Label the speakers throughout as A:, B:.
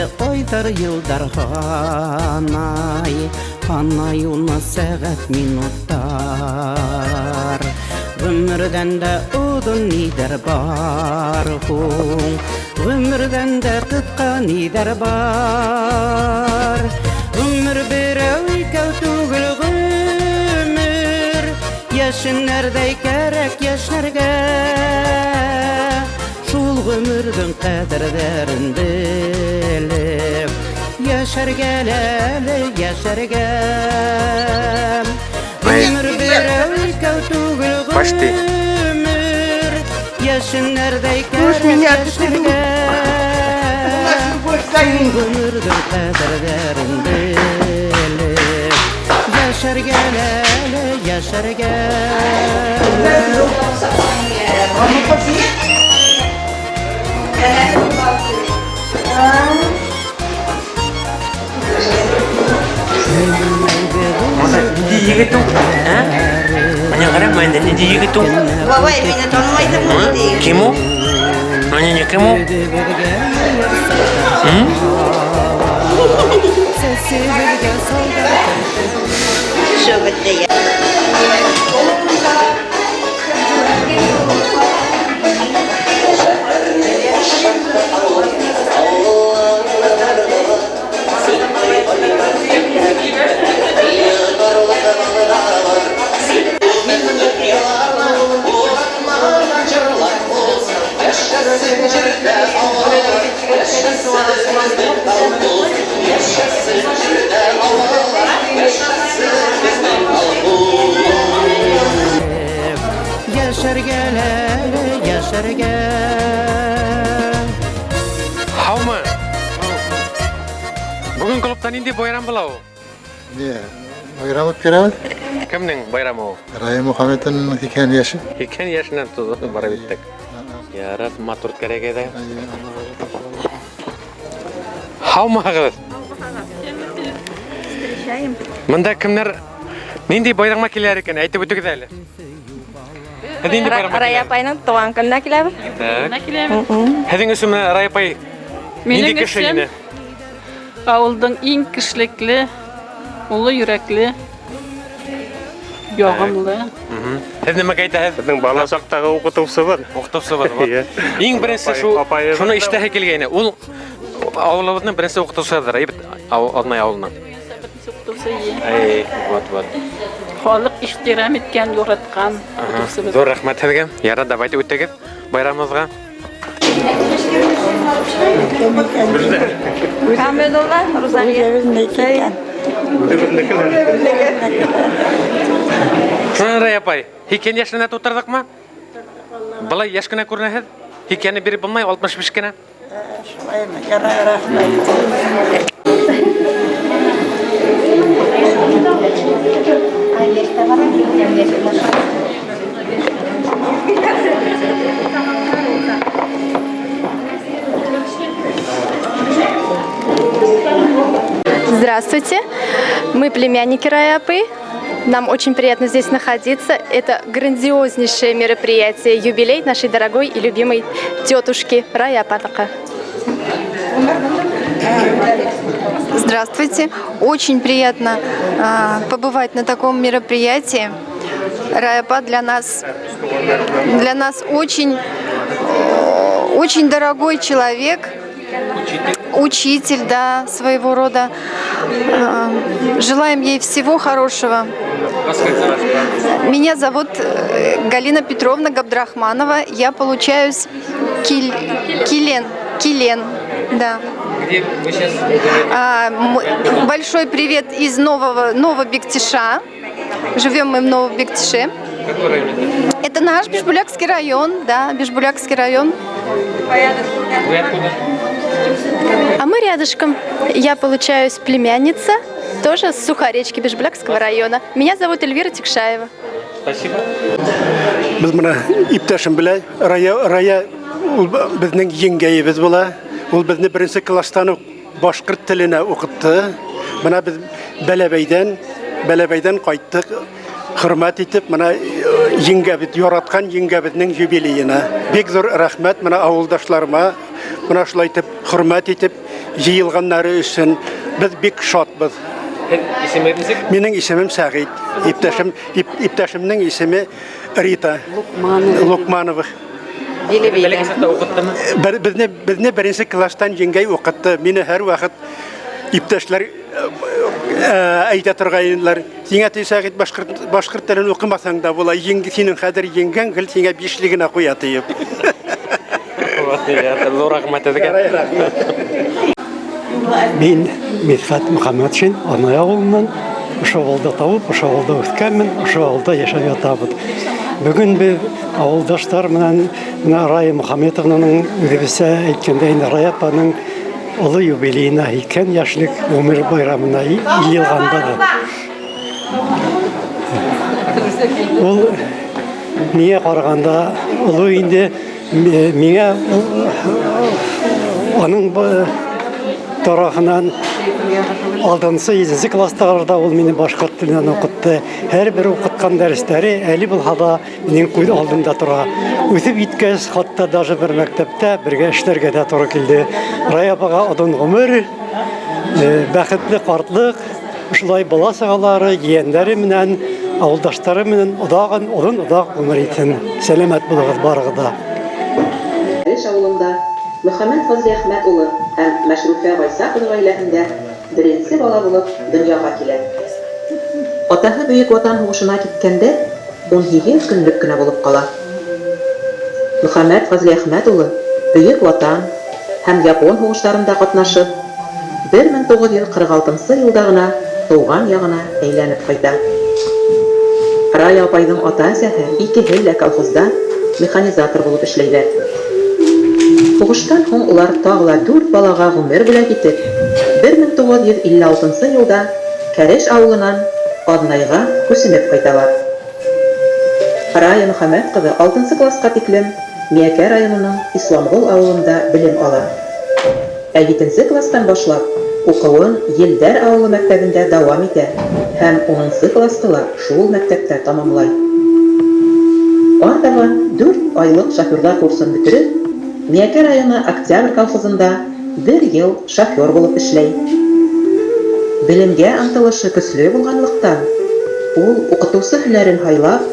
A: Көннәре, айҙар, йылдар һанай, һанай уны сәғәт, минуттар. Ғүмерҙән дә оҙон ниҙәр бар һуң? Ғүмерҙән дә ҡыҫҡа ниҙәр бар? Ғүмер берәү, икәү түгел ғүмер, йәшенәрҙәй кәрәк йәшнәргә. Шул ғүмерҙең ҡәҙерҙәрен белеп, йәшәргә әле, йәшәргә. Ғүмер берәү, икәү түгел
B: Почти.
A: ғүмер, йәшенәрҙәй
C: Уж
A: кәрәк
C: меня
A: йәшнәргә.
C: Любовь стоит.
A: Ғүмерҙең ҡәҙерҙәрен белеп, йәшәргә әле, йәшәргә.
B: Монда нинди егет ул? Ә? Менә кара, монда нинди егет ул?
C: Бабай, мине танымайсыңмы
B: А?
C: ни?
B: Кем ул? Менә не кем ул? М?
A: Сәсебеҙгә солдат.
C: Шо бетте я.
A: Йәшәргә әле, йәшәргә.
B: Һаумы? Бүген клубта нинди байрам була ул?
D: Не, байрам үткәрәбеҙ.
B: Кемнең байрамы ул?
D: Рая Мөхәммәтовнаның 80 йәше.
B: 80 йәшенән барып еттек. Ярар, матур кәрәк иде. Һаумыһығыҙ? Монда кемнәр нинди байрамға киләләр икән? Әйтеп үтегеҙ әле. Һеҙ нинди байрамға
E: Рая
B: киләһегеҙ?
E: апайның тыуған көнөнә киләбеҙ.
B: Так. Һеҙҙең өсөн менә Рая апай нинди
F: Минең
B: кеше
F: өсөн
B: ине?
F: ауылдың иң кешелекле, оло йөрәкле, яғымлы.
B: Һеҙ нимәгә әйтәһеҙ?
G: Беҙҙең бала саҡтағы уҡытыусыбыҙ.
B: Уҡытыусыбыҙ. Вот.
G: Эйе.
B: Иң беренсе шу
G: Апайыбыҙ
B: шуны
G: да.
B: ишетәһе килгәйне. Ул ауылыбыҙҙың беренсе уҡытыусыһыҙыр, әйбит, Аҙнай ауылының.
F: Беренсе уҡытыусы, эйе.
B: Эй, вот, вот.
F: Халыҡ ихтирам иткән, яратҡан уҡытыусыбыҙ.
B: Ҙур рәхмәт һеҙгә. Ярар, давайте үтегеҙ байрамыбыҙға.
E: Хамидулла, Рузалия.
B: Шунан, Рая апай, 80 йәшенә тултырҙыҡмы? Былай йәш кенә күренәһеҙ. 80-не биреп булмай, 65 кенә.
C: Шулаймы? Ярай, рәхмәт.
H: Здравствуйте, мы племянники Рая апы. Нам очень приятно здесь находиться. Это грандиознейшее мероприятие, юбилей нашей дорогой и любимой тетушки Рая апаныҡы.
I: Здравствуйте. Очень приятно побывать на таком мероприятии. Рая апа для нас очень, очень дорогой человек. Учитель, да, своего рода. Желаем ей всего хорошего. Меня зовут Галина Петровна Габдрахманова. Я получаюсь Килен. Килен, да.
B: Где вы сейчас?
I: Большой привет из Новобектиша. Живем мы в Новобектише.
B: Какой район это?
I: Это наш Бишбулякский район, да, Бишбулякский район.
B: Вы откуда?
H: А мы рядышком. Я получаюсь племянница, тоже с Сухоречки Бишбулякского района. Меня зовут Эльвира Тикшаева.
B: Спасибо.
J: Беҙ менә иптәшем белән Рая, Рая ул беҙҙең еңгәйебеҙ була. Ул беҙҙе беренсе класстан уҡ башҡорт теленә уҡытты. Менә беҙ Бәләбәйҙән ҡайттыҡ. Хөрмәт итеп, менә еңгәбеҙ, яратҡан еңгәбеҙҙең юбилейына. Бик ҙур рәхмәт менә ауылдашларыма. Менә шулай итеп хөрмәт итеп җыелганнары өчен без бик шатбыз.
B: Исемегез ничек?
J: Минем исемем Сәгыйть. Иптәшем иптәшемнең исеме Рита. Лукманова.
B: Бәләкәй чакта укыттымы?
J: Безне безне беренче класстан җиңгәй укытты. Мине һәрвакыт иптәшләр әйтә торгайнылар. Сиңа ти Сәгыйть башкорт башкорт телен укымасаң да була. Җиң синең хәзер җиңгәң гел сиңа бишле генә куя диеп.
B: Зур рәхмәт сезгә.
K: Мин Мидхәт Мөхәммәтшин, Анай авылыннан. Ошо авылда табып, ошо авылда үскәнмен, ошо авылда яшәп ятабыз. Бүген без авылдашлар менән менә Рая Мөхәммәтовнаның үзебезчә әйткәндә инде Рая апаның олы юбилеена 80 яшьлек гомер байрамына йыелганда. Ул миңа караганда олы инде миңа аның тарафынан алтынчы, җиденче класстагыларда ул мине башкорт теленнән укытты. Һәрбер укыткан дәресләре әле булһа да минем күз алдымда тора. Үсеп җиткәч, хатта даже бер мәктәптә бергә эшләргә дә туры килде. Рая апага озын гомер, бәхетле картлык, шулай бала чагалары, җияннәре менән, авылдашлары менән озагын, озын озак гомер итсен. Сәламәт булыгыз барыгыз да.
L: Кәреш авылында Мөхәммәт Фазлыәхмәт улы һәм Мәшрүфә Гайса кызы гаиләһендә беренче бала булып дөньяга килә. Атаһы Бөек Ватан һугышына киткәндә 18 көнлек кенә булып кала. Мөхәммәт Фазлыәхмәт улы Бөек Ватан һәм Япон һугышларында катнашып, 1946 нчы елда гына туган ягына әйләнеп кайта. Рая апайның ата-әсәһе икеһе лә колхозда механизатор булып эшләйләр. Һугыштан һуң улар тагы ла дүрт балага гомер бүләк итеп, 1956 нчы елда Кәреш авылынан Азнайга күченеп кайталар. Рая Мөхәммәт кызы алтынчы класска тиклем Миякә районының Исламгол авылында белем ала. Ә җиденче класстан башлап укуын Елдәр авылы мәктәбендә дәвам итә һәм унынчы классты ла шул мәктәптә тәмамлай. Артабан дүрт айлык шоферлар курсын бетереп, Миякә районы Октябрь колхозында бер ел шофер булып эшләй. Белемгә омтылышы көчле булганлыктан, ул укытучы һөнәрен һайлап,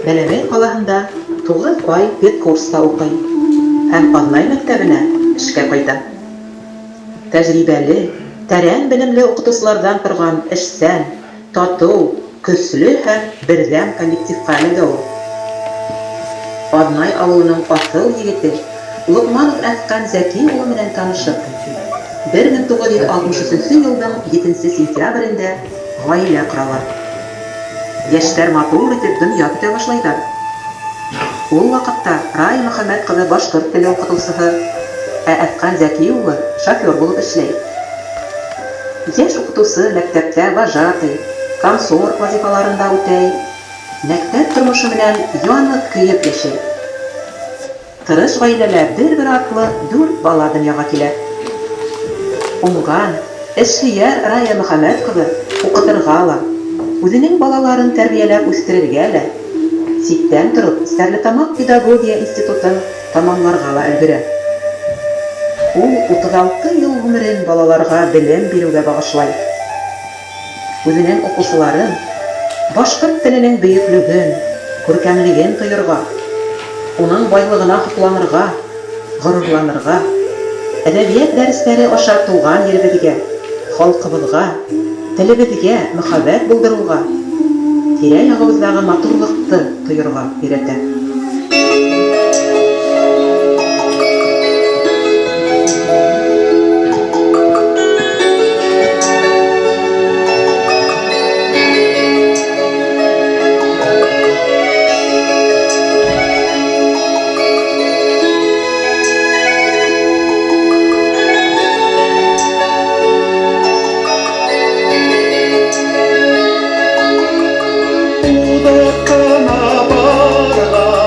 L: Бәләбәй калаһында тугыз ай педкурста укый һәм Азнай мәктәбенә эшкә кайта. Тәҗрибәле, тәрән белемле укытучылардан торган эшчән, тату, көчле һәм бердәм коллективка эләгә ул. Азнай авылының асыл егете Локманов Әфкан Зәки улы белән танышып, 1963 елның җиденче сентябрендә гаилә коралар. Яшьләр матур итеп дөнья көтә башлайлар. Ул вакытта Рая Мөхәммәт кызы башкорт теле укытучыһы, ә Әфкан Зәки улы шофер булып эшләй. Яшь укытучы мәктәптә вожатый, комсорг вазифаларын да үтәй, мәктәп тормышы белән янып-көеп яшәй. Тырыш гаиләдә бер-бер артлы дүрт бала дөньяга килә. Уңган, эшсөяр Рая Мөхәммәт кызы укытырга ла, үзенең балаларын тәрбияләп үстерергә лә, читтән торып Стәрлетамак педагогия институтын тәмамларга ла өлгерә. Ул 36 ел гомерен балаларга белем бирүгә багышлай. Үзенең укучыларын башкорт теленең бөеклеген, күркәмлеген тоерга, уның байлыгына сокланырга, горурланырга, әдәбият дәресләре аша туган еребезгә, халкыбызга, телебезгә мөхәббәт булдыруга, тирә-ягыбыздагы матурлыкты тоерга өйрәтә.
M: Узып кына барган.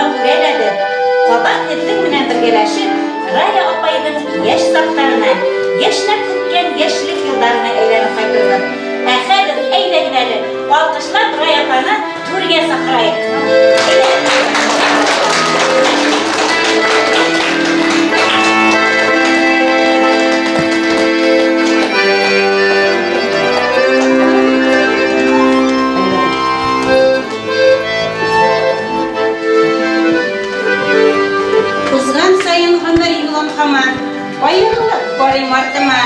M: Шуңа күрә лә без, кабат һезнең белән бергәләшеп, Рая апайның яшь сафтарына, яшьнәп үткән яшьлек елларына әйләнеп кайтырбыз. Ә хәзер, әйдәгез әле, алкышлап Рая апаны түргә чакырайык.
N: Узган саен гомер юлын һаман Аерылып карыйм артыма.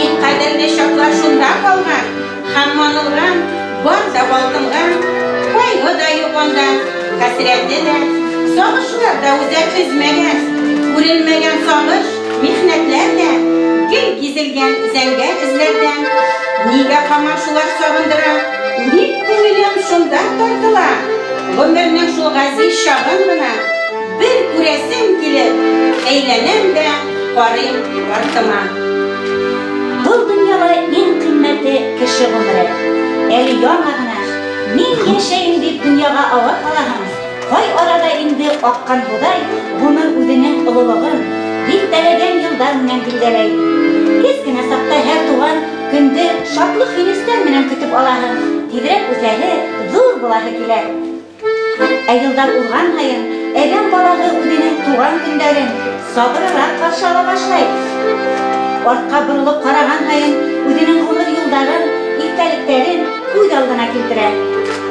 N: Иң кадерле чаклар шунда калган Һәм манылган бар да алтынга. Кайгы да юк анда, хәсрәте дә, Сагышлар да үзәк өзмәгән. Күрелмәгән сагыш, михнәтләр дә Гел гизелгән зәңгәр эзләрдән. Нигә һаман шулар сагындыра, Ник күңелем шунда тартыла? Гомернең шул газиз чагын гына Бер күрәсем килеп, Әйләнәм дә карыйм артыма.
M: Был дөньяла иң кыйммәте кеше гомере. Әле яңа гына, мин яшәем дип дөньяга аваз алаһың, кай арада инде аккан һудай гомер үзенең олылыгын дистәләгән елдар менән билгеләй. Кечкенә сакта һәр туган көнде шатлык-һөенечләр менән көтеп алаһың, тизрәк үсәһе, зур булаһы килә. Ә елдар узган һаен адәм балаһы үзенең туган көннәрен сабыррак каршы ала башлай. Артка борылып караган һаен үзенең гомер юлдарын, истәлекләрен күз алдына килтерә.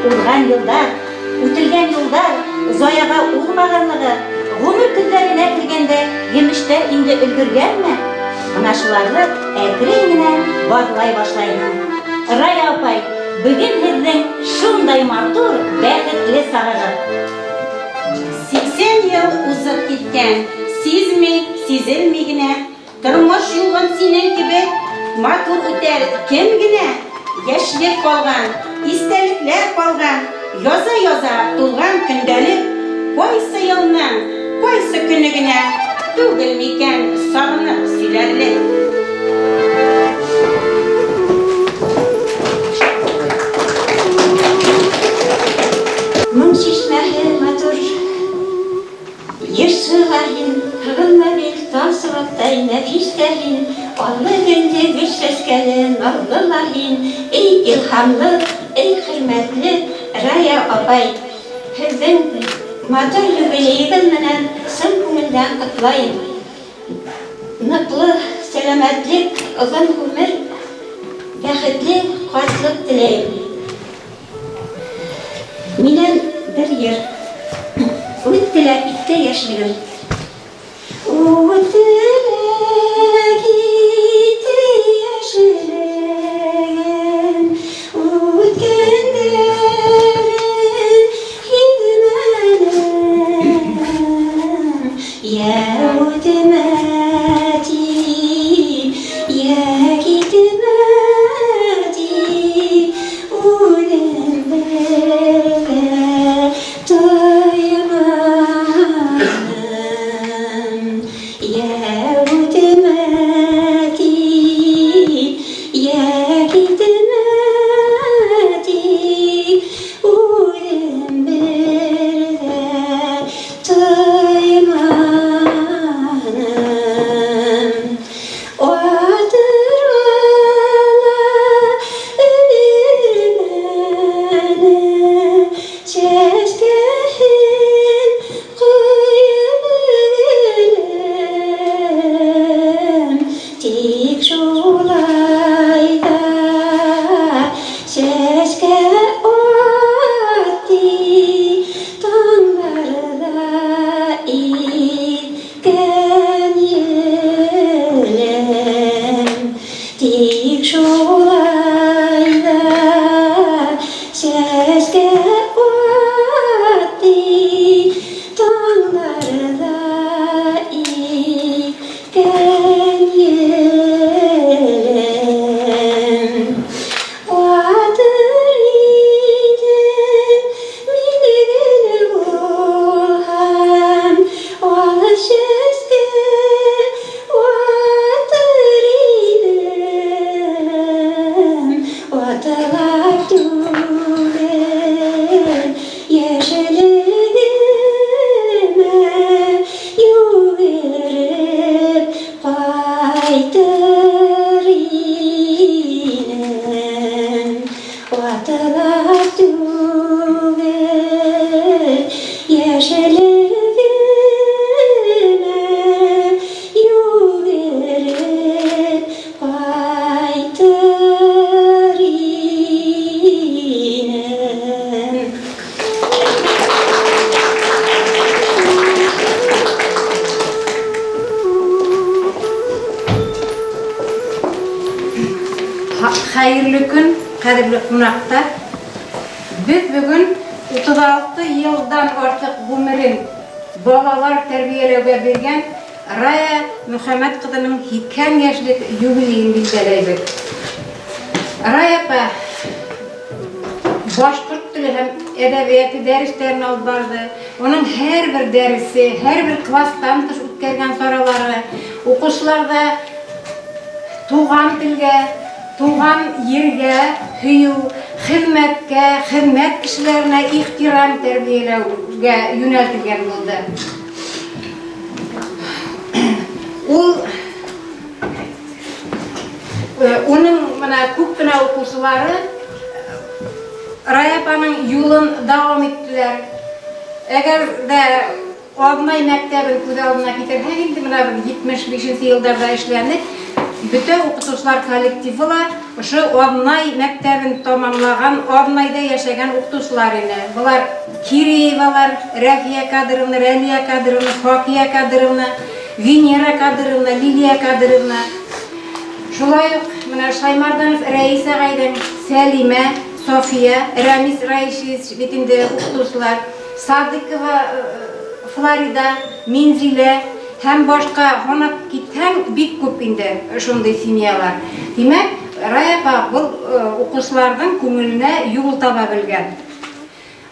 M: Узган елдар, үтелгән юлдар заяга узмаганлыгы, гомер көзләренә кергәндә емештәр инде өлгергәнме? Менә шуларны әкрен генә барлай башлайһың. Рая апай, бүген һезнең шундай матур, бәхетле сагыгыз.
N: 80 ел узып киткән, сизми, сизелми генә. Тормыш юлын синең кебек матур үтәр кем генә? Яшьлек калган, истәлекләр калган, Яза-яза тулган көндәлек. Кайсы елның, кайсы көне генә Түгел микән сагынып сөйләрлек?
O: Моң чишмәһе матур Йырчы ла һин, һыгылма бил, таң сымактай нәфис тә һин, Аллы-гөлле, гөл чәчкәле, назлы ла һин, Эй, илһамлы, эй, хөрмәтле Рая апай! Һеҙҙең матур юбилейығыҙ менән ысын күңелдән ҡотлайым. Ныҡлы сәләмәтлек, оҙон ғүмер, бәхетле ҡартлыҡ теләйем. Минән бер йыр. Үтте лә китте йәшлегем. Үтте лә китте йәшлегем, Үткәндәрен һиҙмәнем. Йә үтмә тип, йә китмә тип, Үҙем бер ҙә тойманым. Йә үтмә тип, йә китмә тип, Үҙем бер ҙә тойманым.
N: Хәерле көн, ҡәҙерле ҡунаҡтар! Беҙ бөгөн 36 йылдан артыҡ ғүмерен балалар тәрбиәләүгә биргән Рая Мөхәммәт ҡыҙының 80 йәшлек юбилейын билдәләйбеҙ. Рая апа башҡорт теле һәм әҙәбиәте дәрестәрен алып барҙы. Уның һәрбер дәресе, һәрбер класстан тыш үткәргән саралары уҡыусыларҙа туған телгә, туған ергә һөйөү, хеҙмәткә, хеҙмәт кешеләренә ихтирам тәрбиәләүгә йүнәлтелгән булды. Ул уның менә күп кенә укучылары Рая апаның юлын дәвам иттеләр. Әгәр дә Азнай мәктәбен күз алдына китерһәк инде, менә без 75 нче елларда эшләнек, бөтә укытучылар коллективы ла ошо Азнай мәктәбен тамамлаган, Азнайда яшәгән укытучылар ине. Болар Киреевалар, Рәфия Кадыровна, Рәлия Кадыровна, Факия Кадыровна, Венера Кадыровна, Лилия Кадыровна. Шулай ук менә Шаймарданов Рәис агайның, Сәлимә, София, Рәмис Раишевич бит инде укытучылар. Садыкова Флорида, Минзилә һәм башка һанап китһәң, бик күп инде шундый семьялар. Димәк, Рая апа был укучыларның күңеленә юл таба белгән.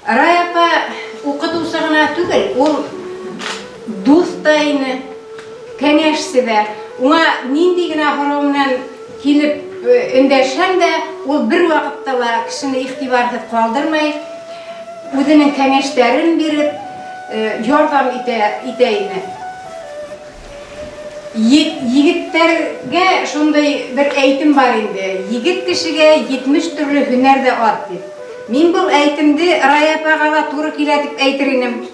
N: Рая апа укытучы гына түгел, ул дус та ине, кәңәшче дә. Уңа нинди генә һорау менән килеп эндәшһәң дә, ул бервакытта ла кешене игътибарсыз калдырмый. Үзенең кәңәшләрен биреп, ярдәм итә, итә ине. Егетләргә шундый бер әйтем бар инде, егет кешегә 70 төрле һөнәр дә аз дип. Мин был әйтемде Рая апага да туры килә дип әйтер инем.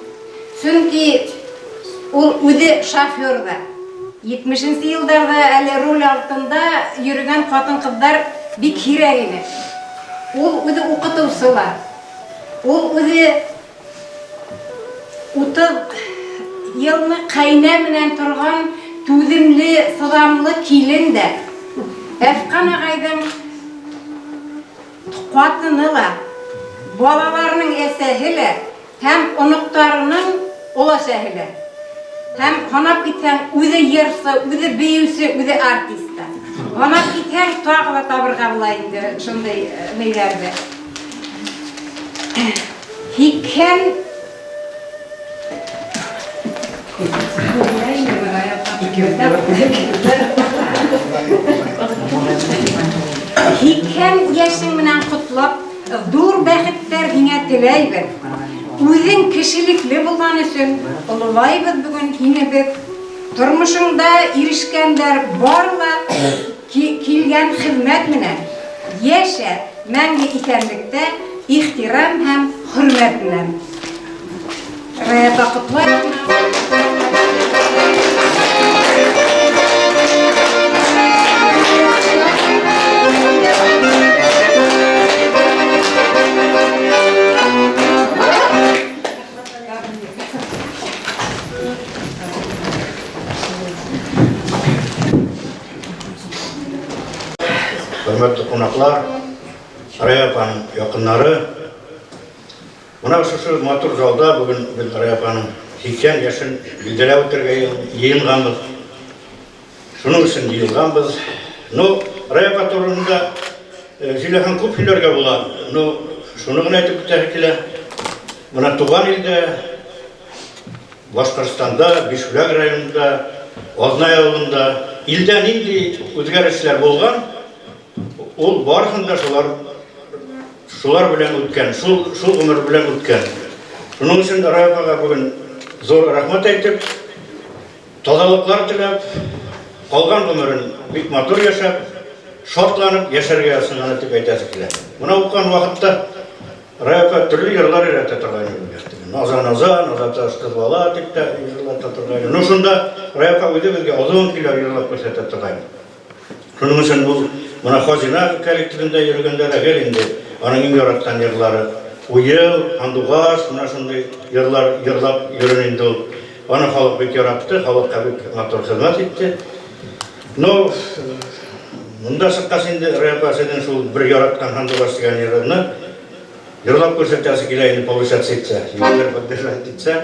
N: Чөнки ул үзе шофер да. 70 нче елларда әле руль артында йөрегән хатын-кызлар бик һирәк ине. Ул үзе укытучы ла. Ул үзе 30 елны кайнә менән торган түземле, сыдамлы килен дә. Әфкан агайның катыны ла, балаларының әсәһе лә һәм оныктарының оләсәһе лә. Һәм һанап китсәң, үзе йырсы, үзе биюче, үзе артист та. Һанап китһәң, тагы да табырга була инде шундый ниләрне. Һикһән Һикһән яшең менән котлап, зур бәхетләр һиңә теләйбез. Үзең кешелекле булган өчен олылайбыз бүген һине без. Тормышыңда ирешкәннәр бар ла килгән хезмәт менән. Яшә мәңге исәнлектә, ихтирам һәм хөрмәт белән. Рая апа котлыйм.
P: Хөрмәтле кунаклар, Рая апаның якыннары, менә шушы матур залда бүген без Рая апаның 80 яшен билгеләп үтәргә җыенганбыз. Шуның өчен җыелганбыз. Ну, Рая апа турында сөйләһәң күп сөйләргә була. Ну, шуны гына әйтеп үтәсе килә. Менә туган илдә, Башкортстанда, Бишбүләк районында, Азнай авылында илдә нинди үзгәрешләр булган, ул барысын да шулар шулар белән үткән, шул шул гомер белән үткән. Шуның өчен Рая апага бүген зур рәхмәт әйтеп, Тазалыклар теләп, калган гомерен бик матур яшәп, шатланып яшәргә язсын аны дип әйтәсе килә. Менә укыган вакытта Рая апа төрле йырлар өйрәтә торган иде. Наза, наза, наза таш кыз бала дип тә йырлата торган иде. Ну шунда Рая апа үзе безгә озын көйләр йырлап күрсәтә торган иде. Шуның өчен ул менә Хазина коллективында йөргәндә дә гел инде аның иң яраткан йырлары Уел, Һандугаш, менә шундый йырлар йырлап йөрен инде ул. Аны халык бик яратты, халыкка бик матур хезмәт итте. Ну, Монда чыккач инде Рая апа сезнең шул бер яраткан һандугач дигән җырыгызны җырлап күрсәтәсе килә инде, получаться итсә, егетләр поддержать итсә.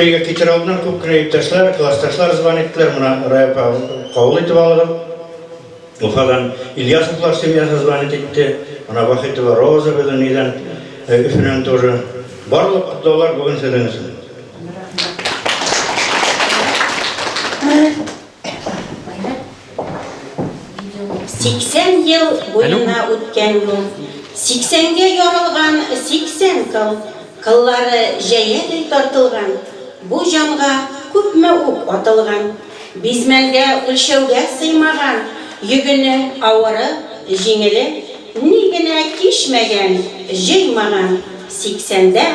P: Бергә китер алдыннан күп кенә иптәшләр, классташлар звонить иттеләр. Менә Рая апа кабул итеп алыгыз. Уфадан Ильясовлар семьясы звонить итте. Менә Вахитова Роза безнең нидән, Өфенән тоже. Барлык котлаулар бүген сезнең өчен.
N: 80 ел буена үткән юл, Сиксәнгә ярылган 80 кыл, Кыллары җәядәй тартылган, Бу җанга күпме ук атылган. Бизмәнгә, үлчәүгә сыймаган, Йөгене, авыры, җиңеле, Ни генә кичмәгән, җыймаган Сиксәндә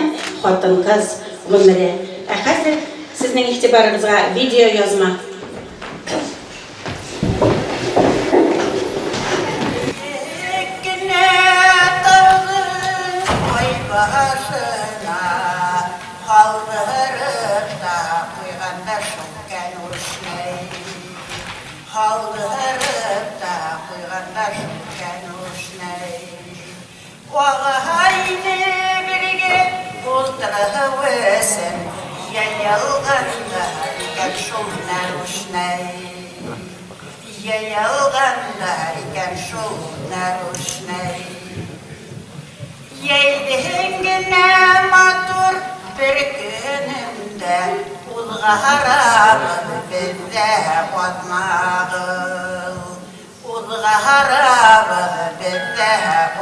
N: хатын-кыз гомере. Ә хәзер сезнең игътибарыгызга видеоязма.
C: Агай-эне бергә ултырыу өсөн Йыйылғандар икән шул нарушнай. Йыйылғандар икән шул нарушнай. Йәйҙең генә матур бер көнөндә Уҙғарабыҙ беҙ ҙә аҙнағыл. Уҙғарабыҙ беҙ ҙә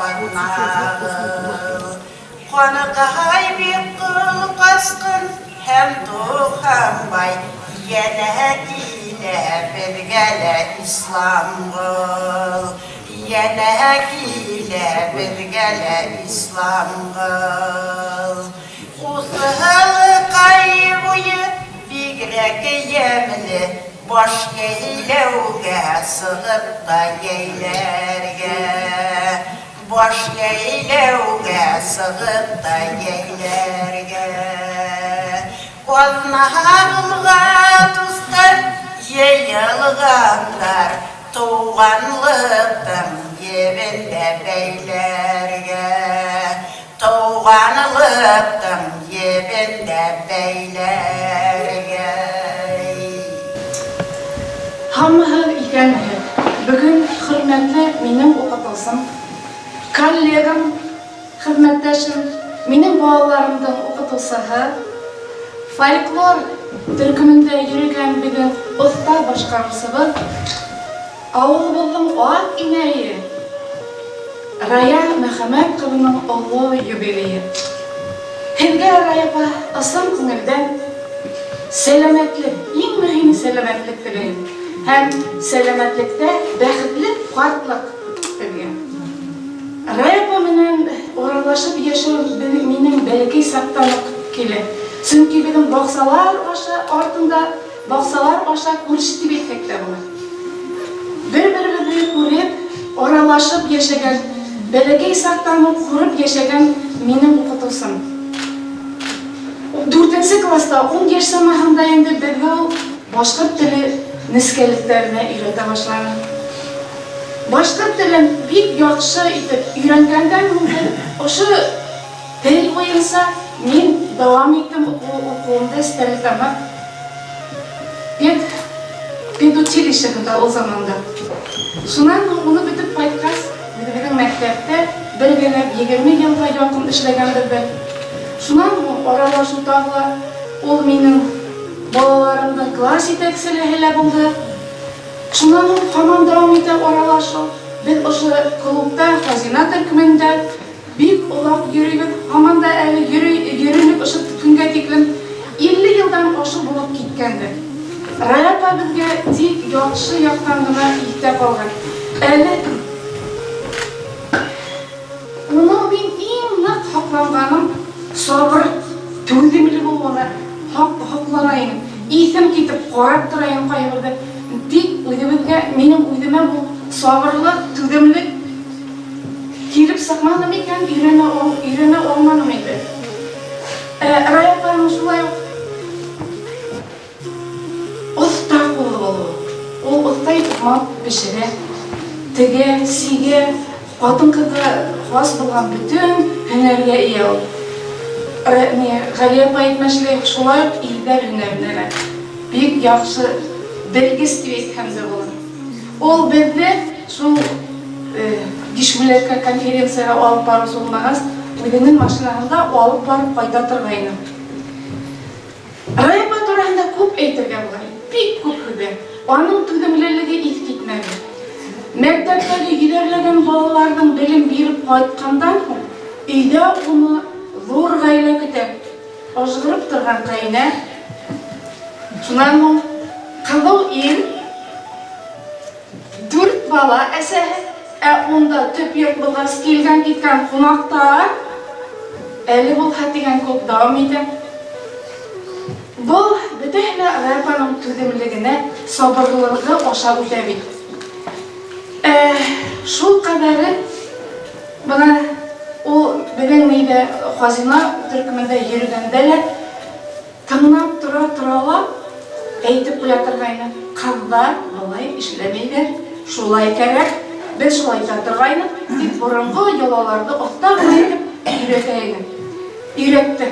C: аҙнағыл. Ҡаныҡай бик ҡол ҡасҡын һәм Туҡһанбай Йәнә килә беҙгә лә Исламғол. Йәнә килә беҙгә лә Исламғол. Уҫылҡай буйы бигерәк йәмле, Баш йәйләүгә сығып та йәйләргә. Баш йәйләүгә сығып та йәйләргә. Аҙнағылға дуҫтар йыйылғандар, Тыуғанлыҡтың ебен дә бәйләргә. Тыуғанлыҡтың ебен дә бәйләргә.
Q: Һаумыһығыҙ, иҫәнмеһегеҙ. Бөгөн хөрмәтле минең уҡытыусым, коллегам, хеҙмәттәшем, минең балаларымдың уҡытыусыһы, фольклор төркөмөндә йөрөгән бөгөн оҫта башҡарыусыбыҙ, ауылыбыҙҙың аҡ инәйе Рая Мөхәммәт ҡыҙының оло юбилейы. Һеҙгә, Рая апа, ысын күңелдән сәләмәтлек, иң мөһиме сәләмәтлек теләйем. Һәм сәләмәтлектә бәхетле ҡартлык һеҙгә. Рая апа менән аралашып йәшәү минең бәләкәй саҡтан уҡ килә. Сөнки беҙҙең баҡсалар аша артында, баҡсалар аша күрше тип әйтһәк тә була. Бер-беребеҙҙе күреп, аралашып йәшәгән, бәләкәй саҡтан уҡ күреп йәшәгән минең уҡытыусым. Дүртенсе класста, ун йәш самаһында инде беҙҙе ул башҡорт теле нескәлектәренә өйрәтә башланы. Башҡорт телен бик яҡшы итеп өйрәнгәндән һуң беҙ ошо тел буйынса мин дауам иттем уҡыуымды Стәрлетамаҡ пед педучилищеһында ул заманда. Шунан һуң уны бөтөп ҡайтҡас, үҙебеҙҙең мәктәптә бергәләп 20 йылға яҡын эшләгәнбеҙҙер. Шунан һуң аралашыу тағы ла, ул минең балаларымдың класс етәкселеһе лә булды. Шунан һуң һаман дауам итә аралашыу. Беҙ ошо клубта, Хазина төркөмөндә бик оҙаҡ йөрөйбөҙ, һаман да әле йөрөнөк ошо көнгә тиклем. 50 йылдан ашыу булып киткәндер. Рая апа беҙгә тик яҡшы яҡтан ғына иҫтә ҡалған. Әле уның мин иң ныҡ һоҡланғаным сабыр, түҙемле булыуына һоҡлана инем. Иҫем китеп ҡарап тора инем ҡайһы берҙә. Тик үҙебеҙгә, минең үҙемә был сабырлыҡ, түҙемлек килеп сыҡманы микән, өйрәнә алманым инде. Рая апаның шулай уҡ оҫта ҡуллы булыуы. Ул оҫта итеп мал бешерә, тегә, сигә, ҡатын-ҡыҙға хас булған бөтөн һөнәргә эйә ул. Ғәлиә апа әйтмешләй, шулай уҡ ирҙәр һөнәренә лә бик яҡшы белгес тип әйтһәм дә була. Ул беҙҙе шул Бишбүләккә конференцияға алып барыусы булмағас, үҙенең машинаһында алып барып ҡайта торғайны. Рая апа тураһында күп әйтергә була, бик күп һүҙҙәр. Аның түҙемлелеге иҫ китмәле. Мәктәптәге йөҙәрләгән балаларҙың белем биреп ҡайтҡандан һуң, өйҙә уны ҙур ғаилә көтә. Ажғырып торған ҡәйнә, шунан һуң ҡыҙыу ир, дүрт бала әсәһе, ә унда төп йорт булғас килгән-киткән ҡунаҡтар әле булһа тигән кеүек дауам итә. Был бөтәһе лә Рая апаның түҙемлегенә, сабырлығы аша үтә бит. Ә шул ҡәҙәре бына ул беҙҙең нейҙә Хазина төркөмөндә йөрөгәндә лә тыңлап тора-тора ла әйтеп ҡуя торғайны, ҡыҙҙар былай эшләмәйҙәр, шулай кәрәк. Без шулай итә торгайнык, дип борынгы йолаларны оста гына итеп өйрәтә иде. Өйрәтте.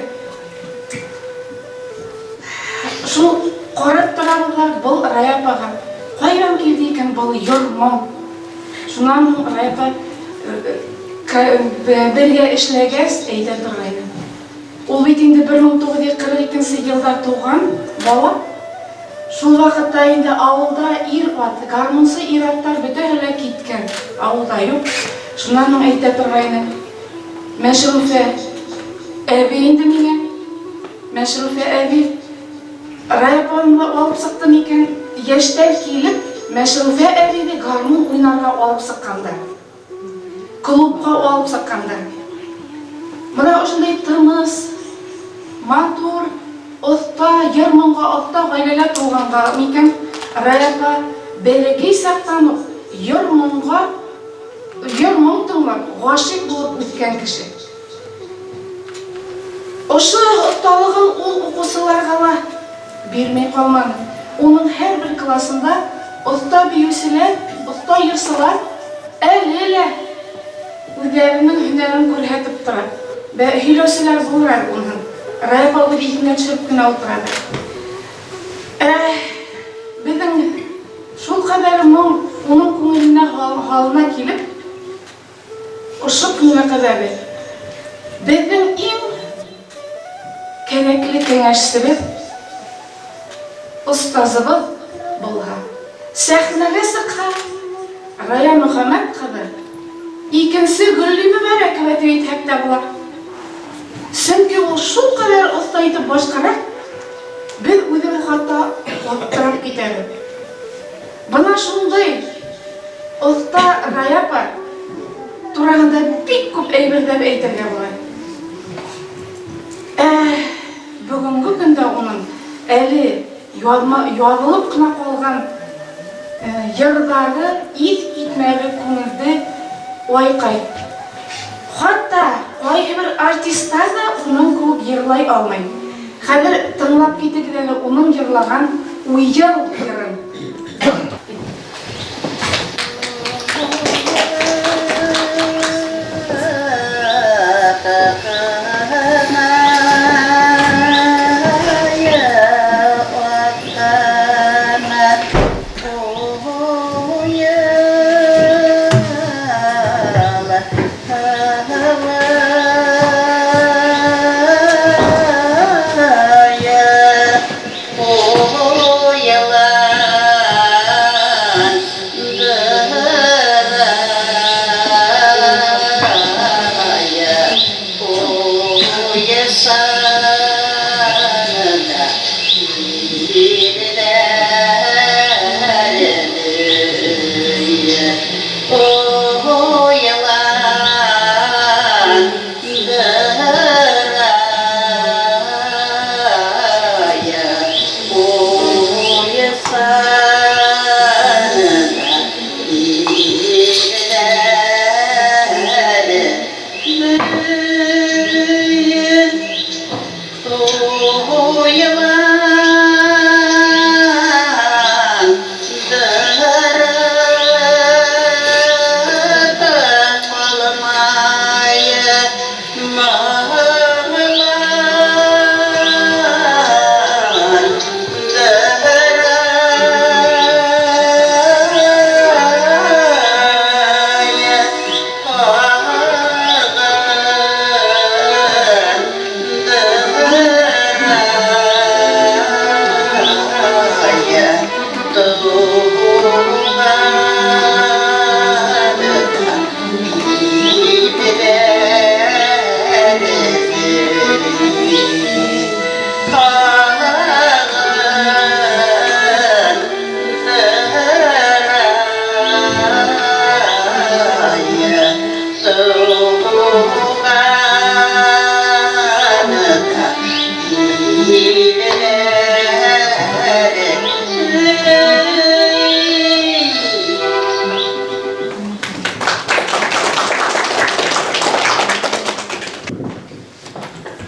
Q: Шул карап торабыз да, был Рая апага кайдан килде икән был йор-моң? Шуннан һуң Рая апа бергә эшләгәч әйтә торгайны. Ул бит инде 1942 нче елда туган бала. Шул вакытта инде авылда ир-ат, гармунчы ир-атлар бөтәһе лә киткән, авылда юк. Шуннан һуң әйтә торгайны, Мәшрүфә әби инде миңа, Мәшрүфә әби, Рая апаны да алып чыкты микән? Яшьтән килеп, Мәшрүфә әбине гармун уйнарга алып чыкканда. Клубка алып чыкканда. Менә ошындай тыныч, матур, оста, йыр-моңга оста гаиләләр туганга микән, Рая апа бәләкәй чактан ук йыр-моңга, йыр-моң тыңлап, гашыйк булып үскән кеше. Ошо осталыгын ул укучыларга ла бирми калмады. Уның һәрбер классында оста биючеләр, оста йырчылар әле лә үзләренең һөнәрен күрһәтеп тора. Бә һөйләүчеләр булыр әле уның. Рая апа үзе исенә төшереп кенә утырадыр. Ә безнең шулкадәр моң уның күңеленә һалына килеп, Ошо көнгә кадәр безнең иң кәрәкле кәңәшчебез, остазыбыз булһа, сәхнәгә чыкһа, Рая Мөхәммәт кызы икенче Гөлли Мөбарәкова дип әйтһәк тә була. Чөнки ул шулкадәр оста итеп башкара, без үзебез хатта аптырап китәбез. Бына шундый оста Рая апа турагында бик күп әйберләр әйтергә була. Ә бүгенге көндә уның әле язма язылып кына калган йырлары искитмәле күңелде айкый. Хатта кайбер артистлар да уның кебек йырлай алмый. Хәзер тыңлап китегез әле уның йырлаган Уел йырын.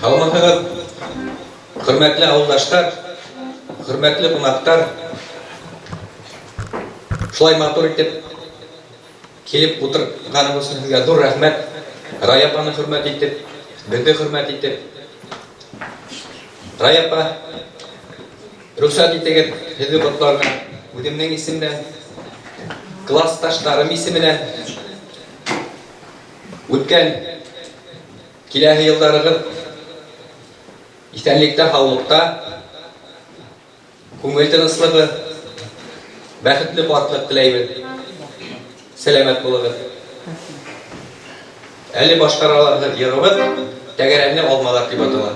R: Һаумыһыгыз, хөрмәтле авылдаштар, хөрмәтле кунактар. Шулай матур итеп Килеп ултырғанығыҙ өсөн һеҙгә ҙур рәхмәт. Рая апаны хөрмәт итеп, беҙҙе хөрмәт итеп. Рая апа, рөхсәт итегеҙ һеҙҙе ҡотларға үҙемдең исемдән, классташтарым исеменән. Үткән киләһе йылдарығыҙ иҫәнлектә, һаулыҡта, күңел тыныслығы, бәхетле ҡартлыҡ теләйбеҙ. Сәләмәт булығыҙ. Әле башҡаралағы йырыбыҙ Тәгәрәне алмалар тип атала.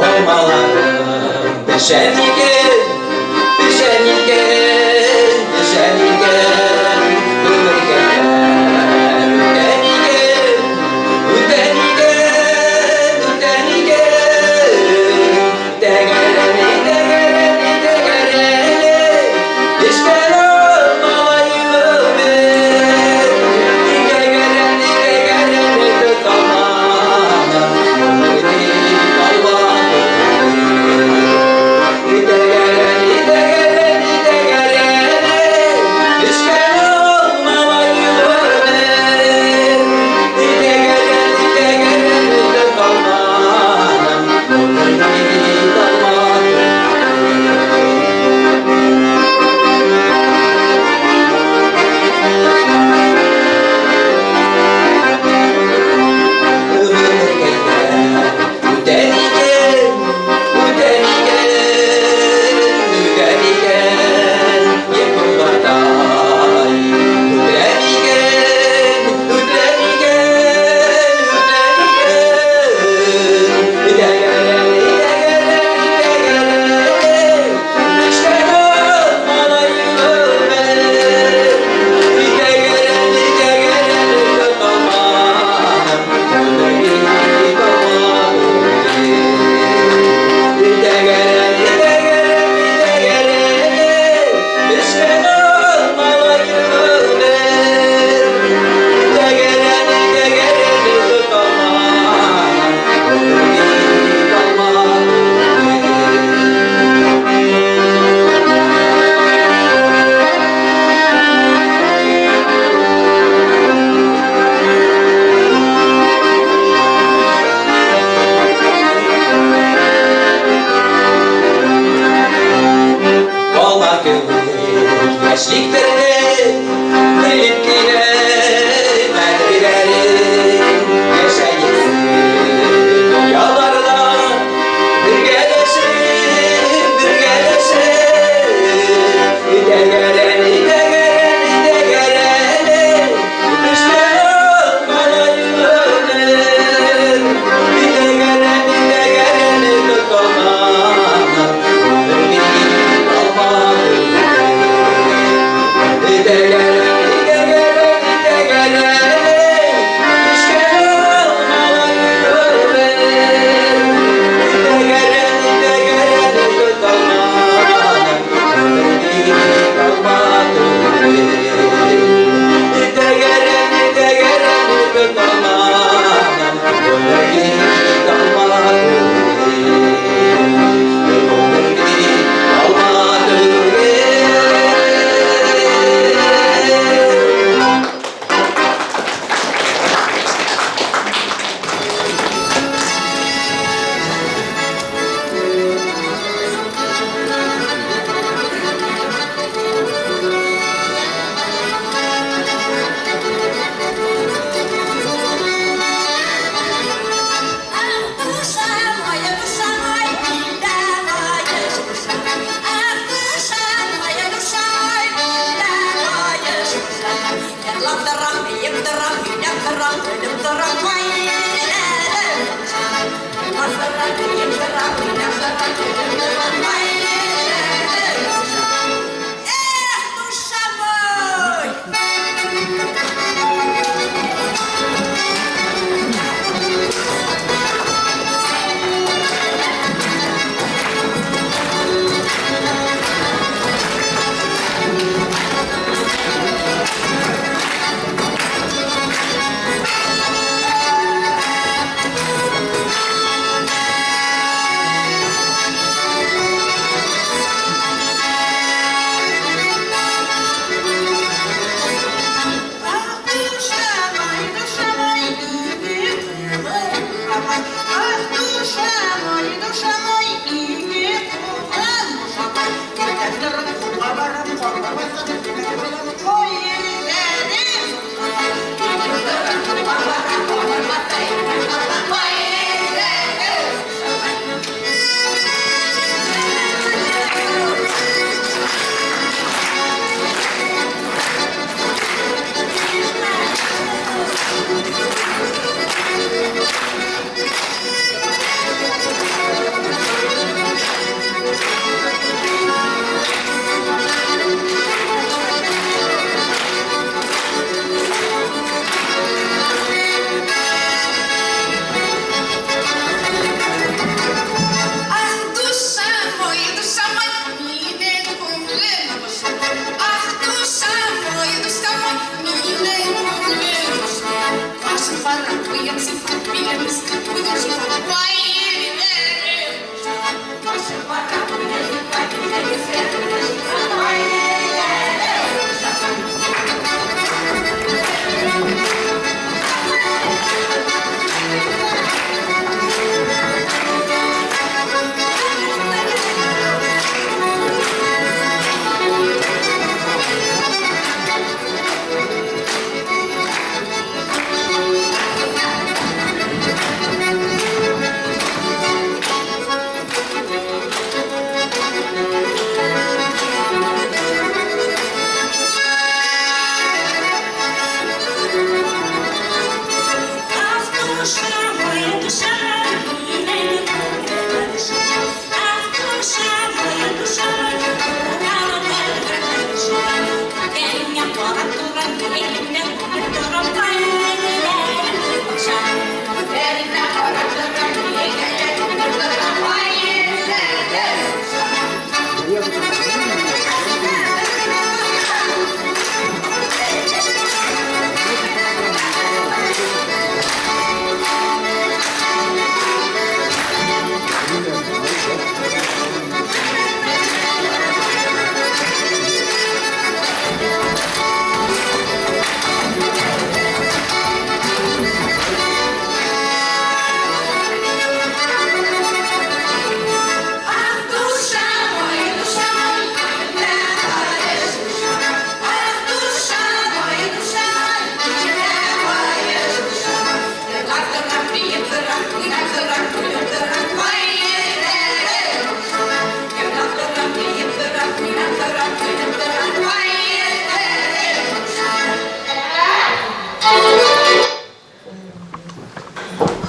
R: Алмаларым пешә микән, пешә микән, пешә микән, гомергәләр үтә микән, үтә микән, үтә микән, тәгәрәне, тәгәрәне, тәгәрәне, пешкән алмалай гомер, тәгәрәне, тәгәрәне тотаман, гомер бит алма түгел. Тәгәрәне, тәгәрәне, тәгәрәне, пешкән алмалай гомер, тәгәрәне, тәгәрәне тотаман, гомер бит алма түгел. Гомергәйләр үтә микән, үтә микән, үтә микән, ел йомғаҡтай. Үтә микән, үтә микән, үтә микән, тәгәрәне, тәгәрәне, тәгәрәне, пешкән алмалай гомер, тәгәрәне, тәгәрәне тотаман, гомер бит алма түгел. Тәгәрәне, тәгәрәне, тәгәрәне, пешкән алмалай гомер, тәгәрәне, тәгәрәне тотаман, гомер бит алма түгел. Алма кебек яшьлек белеп кенә мәгънәләрен яшәйсең дөньяларда бергәләшеп, бергәләшеп. Тәгәрәне, тәгәрәне, тәгәрәне, пешкән алмалай гомер, тәгәрәне, тәгәрәне тотаман, гомер бит алма түгел. Тәгәрәне, тәгәрәне,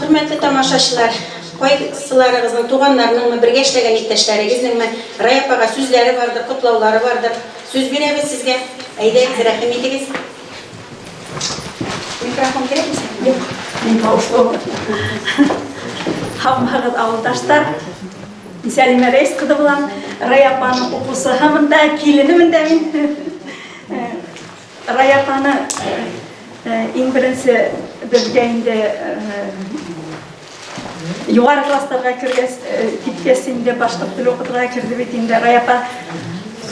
N: Хөрмәтле тамашачылар, кайсыларыгызның туганнарыныңмы, бергә эшләгән иптәшләрегезнеңме Рая апага сүзләре бардыр, котлаулары бардыр. Сүз бирәбез сезгә. Әйдәгез, рәхим итегез. Микрофон кирәкме сезгә?
S: Юк, мин тавышлы. Һаумыһыгыз, авылдаштар. Мин Сәлимә Рәис кызы булам. Рая апаның укучыһымын да, киленемен дә мин. Рая апаны иң беренче безгә инде югары классларга кергәч, киткәч инде башкорт теле укытырга керде бит инде Рая апа.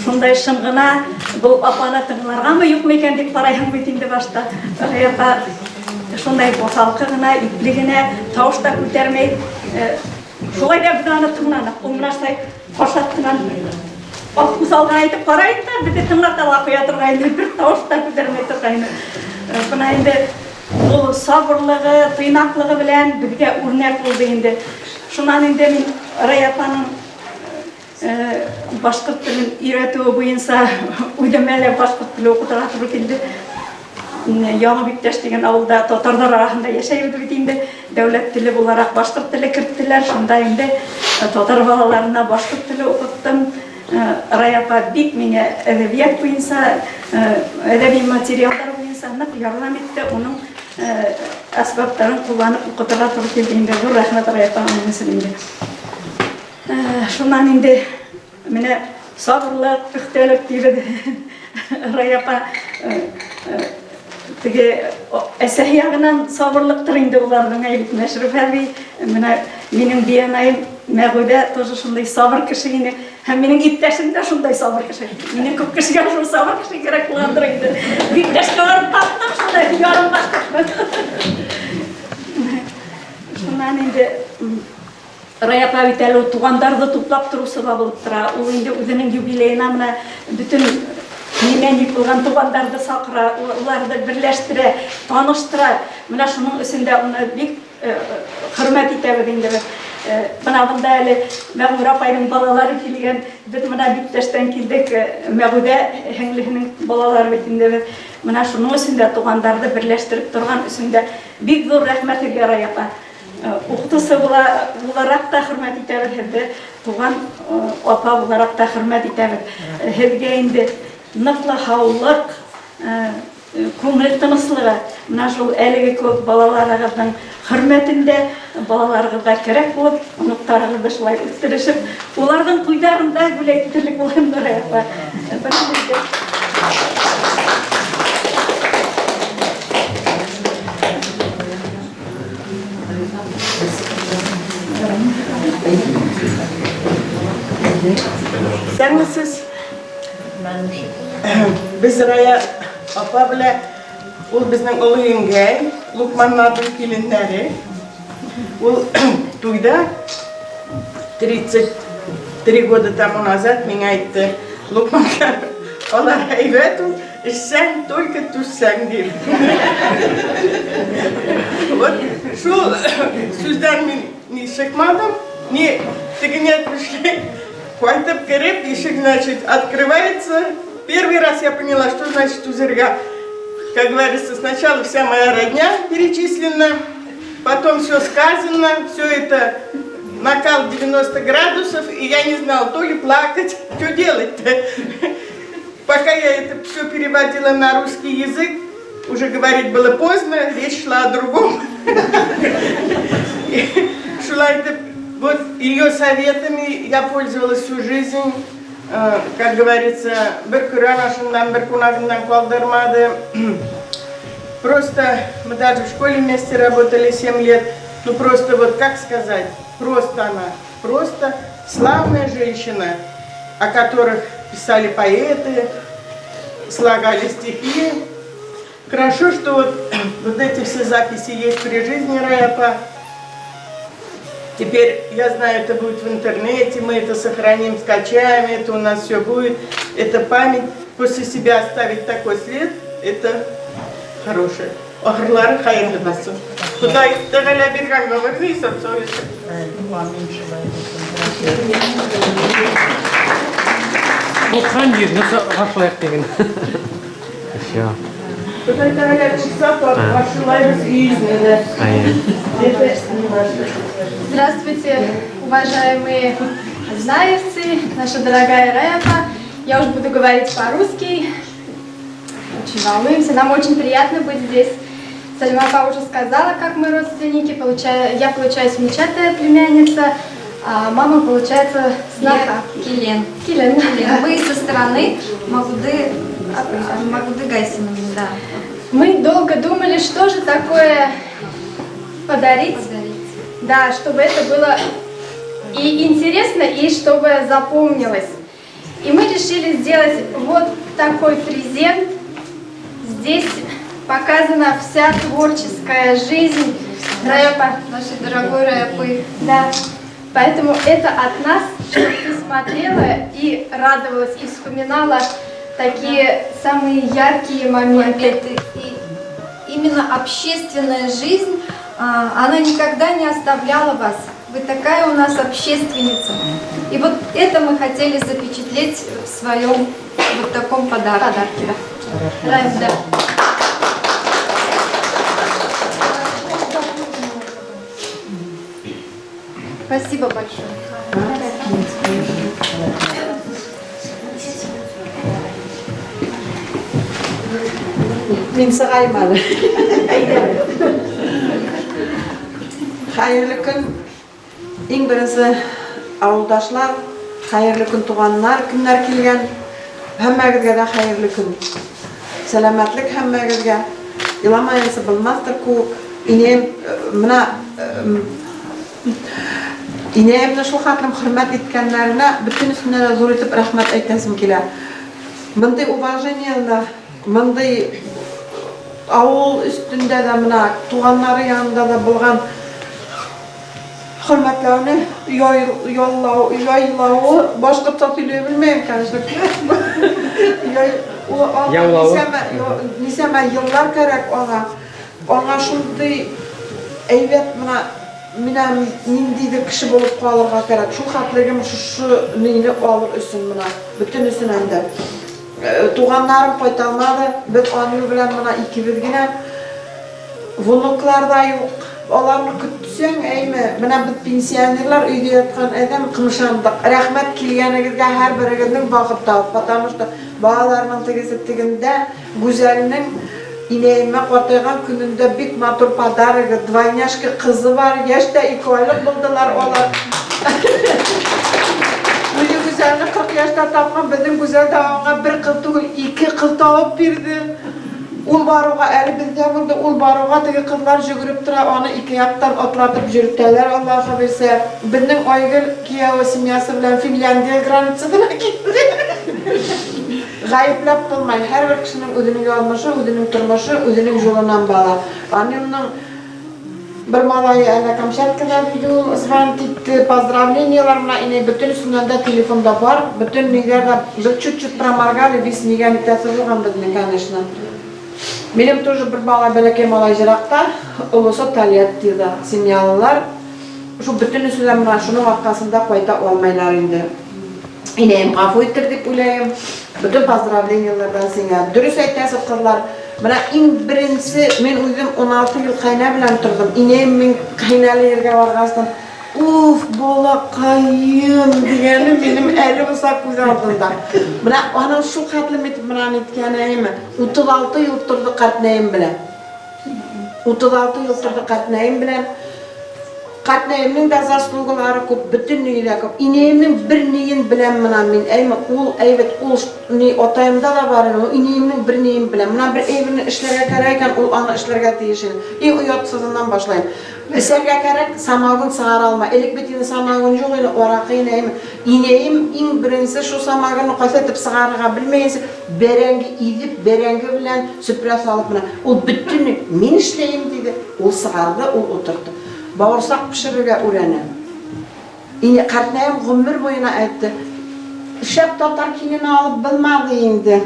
S: Шундай шым гына бу апаны тыңларгамы, юкмы икән дип карайһың бит инде башта. Рая апа шундай босалкы гына, ипле генә, тавыш та күтәрмәй. Шулай да без аны тыңладык. Ул менә шулай кашат кына ак усал гына итеп карай иде дә, безне тыңлата ла куя торгайны, бер тавыш та күтәрмәй торгайны. Менә инде ул сабырлыгы, тыйнаклыгы белән безгә үрнәк булды инде. Шуннан инде мин Рая апаның Башкорт телен өйрәтүе буенча үземә дә башкорт теле укытырга туры килде. Яңа Биктәш дигән авылда татарлар арасында яшәйбез бит инде. Дәүләт теле буларак башкорт теле керттеләр. Шунда инде татар балаларына башкорт теле укыттым. Рая апа бик миңа әдәбият буенча, әдәби материаллар буенча нык ярдәм итте. Уның әсбапларын кулланып укытырга туры килде инде. Зур рәхмәт Рая апа аның өчен инде. Шуннан инде менә сабырлык, пөхтәлек дибез. Рая апа теге әсәһ ягынан сабырлыктыр инде уларның әйбит Мәшрүф әби. Менә минем бианаем Мәгүдә тоже шундый сабыр кеше ине. Һәм минем иптәшем дә шундай сабыр кеше. Минем күп кешегә шул сабыр кеше кирәк булгандыр инде. Иптәшкә барып таптым шундай ярым башкортны. Шуннан инде Рая апа бит әле ул туганнарны туплап торучы да булып тора. Ул инде үзенең юбилеена менә бөтен племянник булган туганнарны чакыра, уларны берләштерә, таныштыра. Менә шуның өчен дә уны бик хөрмәт итәбез инде без. Менә монда әле Мәгъмүр апайның балалары килгән. Без менә Биктәштән килдек. Мәгүдә һеңлеһенең балалары бит инде без. Менә шуның өчен дә туганнарны берләштереп торган өчен дә бик зур рәхмәт сезгә, Рая апа. Укытучы буларак та хөрмәт итәбез һеҙҙе, туған апа булараҡ та хөрмәт итәбеҙ. Һеҙгә инде ныҡлы һаулыҡ, күңел тыныслығы, менә шул әлеге кеүек балаларығыҙҙың хөрмәтендә, балаларығыҙға кәрәк булып, оноҡтарығыҙҙы шулай үҫтерешеп, уларҙың туйҙарында гүләй итерлек булһындар, апа.
T: Исәнмесез. Без Рая апа белән ул безнең олы еңгәй, Лукманнарның киленнәре. Ул туйда 33 года тому назад миңа әйтте, Лукманнар, алар әйбәт ул, эчсәң, только түзсәң, дип. Вот шул сүздән мин ни чыкмадым, ни тегеңә төшкән. Кайтып кереп, ишек, значит, открывается. Первый раз я поняла, что значит түзәргә. Как говорится, сначала вся моя родня перечислена, потом все сказано, все это накал 90 градусов, и я не знала, то ли плакать, что делать-то. Пока я это все переводила на русский язык, уже говорить было поздно, речь шла о другом. Шла это, вот ее советами я пользовалась всю жизнь. Как говорится, бер Коръән ашыннан, бер кунагыннан калдырмады. Просто мы даже в школе вместе работали 7 лет. Ну просто вот, как сказать, просто она, просто славная женщина, о которых писали поэты, слагали стихи. Хорошо, что вот эти все записи есть при жизни Рая апа. Теперь, я знаю, это будет в интернете, мы это сохраним, скачаем, это у нас все будет. Это память. После себя оставить такой след, это хорошее. Ахырлары хәерле булсын. Ходай Тәгалә биргән гомерне исән-сау итсен.
B: 90 йөзне каршылыйк диген. Все.
T: Ходай Тәгалә кушса, каршылайбыз 100-не дә. Это не наше.
H: Здравствуйте, уважаемые азнаевцы, наша дорогая Рая апа. Я уже буду говорить по-русски. Очень волнуемся. Нам очень приятно быть здесь. Салима апа уже сказала, как мы родственники. Я, получаюсь, внучатая племянница, а мама, получается, сноха.
I: Я Килен.
H: Килен.
I: Килен. Мы со стороны Магуды, Магуды Гайсиновны, да.
H: Мы долго думали, что же такое подарить. Да, чтобы это было и интересно, и чтобы запомнилось. И мы решили сделать вот такой презент. Здесь показана вся творческая жизнь Рая апа.
I: Нашей дорогой Рая апы.
H: Да. Поэтому это от нас, чтобы ты смотрела и радовалась, и вспоминала такие самые яркие моменты.
I: Моменты. И именно общественная жизнь, она никогда не оставляла вас. Вы такая у нас общественница. И вот это мы хотели запечатлеть в своем вот таком подарке.
H: Подарке, да. Рая, да.
I: Спасибо большое.
U: Мин сығайым әле. Хәйерле көн. Иң беренсе ауылдашлар, хәйерле көн туғаннар, кемдәр килгән. Һәммәгеҙгә лә хәйерле көн. Сәләмәтлек һәммәгеҙгә. Иламайынса булмаҫтыр кеүек. Инәйем менә инәйемде шул хәтлем хөрмәт иткәннәренә бөтенесенә лә ҙур итеп рәхмәт әйтәсем килә. Бындай уважение лә, бындай ауыл өҫтөндә лә менә туғаннары янында ла булған хөрмәтләүне яллау, яйлауы, башҡортса һөйләй белмәйем, конечно. Ул аңа
B: Яулауы.
U: Нисәмә йыллар кәрәк аңа. Аңа шундай әйбәт менә менә ниндәйҙер кеше булып ҡалырға кәрәк. Шул хәтлегем шушы нине алыр өсөн менә бөтөнөсөнән дә. Туғаннарым ҡайта алманы. Беҙ Анил белән менә икебеҙ генә. Внуклар ҙа юҡ. Уларны көтһәң, әйме, менә беҙ пенсионерлар өйҙә ятҡан әҙәм ҡымшандыҡ. Рәхмәт килгәнегеҙгә һәр берегеҙҙең ваҡыт табып, потому что балаларының тегесе тегендә Гүзәлнең инәйемә ҡартайған көнөндә бик матур подарогы, двойняшка ҡыҙы бар, йәш тә 2 айлыҡ булдылар улар. Үҙе Гүзәлне 40 йәштә тапҡан, беҙҙең Гүзәл дә аңа бер ҡыҙ түгел, ике ҡыҙ табып бирҙе. Ул барыуға әле беҙҙә булды, ул барыуға теге ҡыҙлар йүгереп тора, аны ике яҡтан атлатып йөрөтәләр, Аллаһы бирсә. Беҙҙең Айгөл кейәүе семьясы белән Финляндия границаһына китте. Ғәйепләп булмай, һәрбер кешенең үҙенең яҙмышы, үҙенең тормошы, үҙенең юлынан бала. Анилның бер малайы әллә Камчаткада диде ул, звонить итте, поздравлениелар менә инәй бөтенесеннән дә телефонда бар, бөтен ниләр дә, без чуть-чуть проморгали, весь нигә нитәсе булган безнең, конечно. Минем тоже бер бала, бәләкәй малай еракта, олысы Тольяттида, семьялылар. Шул бөтенесе дә менә шуның аркасында кайта алмайлар инде. Инәем гафу итер дип уйлыйм. Бөтен поздравлениеләрдән сиңа. Дөрес әйтәсез, кызлар. Менә иң беренче мин үзем 16 ел кайнә белән тордым. Инәем мин кайнәле ергә баргачтан, Уф, балакаем дигәне минем әле булса күз алдында. Менә аның шул хәтлем итеп менә ниткәнеме? 36 ел торды картнәем белән. 36 ел торды картнәем белән. Картнәемнең дә заслугалары күп, бөтен ние дә күп. Инәемнең бер ниен беләм менә мин, әйме, ул әйбәт, ул ни атаемда да бар иде, инәемнең бер ниен беләм. Менә бер әйберне эшләргә кәрәк икән, ул аны эшләргә тиеш иде. Иң оятсызыннан башлыйм. Эчәргә кәрәк, самогон чыгара алмай. Элек бит инде самогон юк иде, аракы иде, әйме. Инәем иң беренче шул самогонны кайсы итеп чыгарырга белмәенчә, бәрәңге изеп, бәрәңге белән сөпрә салып менә. Ул бөтен мин эшләем диде, ул чыгарды, ул утыртты. Бавырсак пешерергә үрәнә. Ине картнәем гомер буена әйтте, Шәп татар килене алып булмады инде.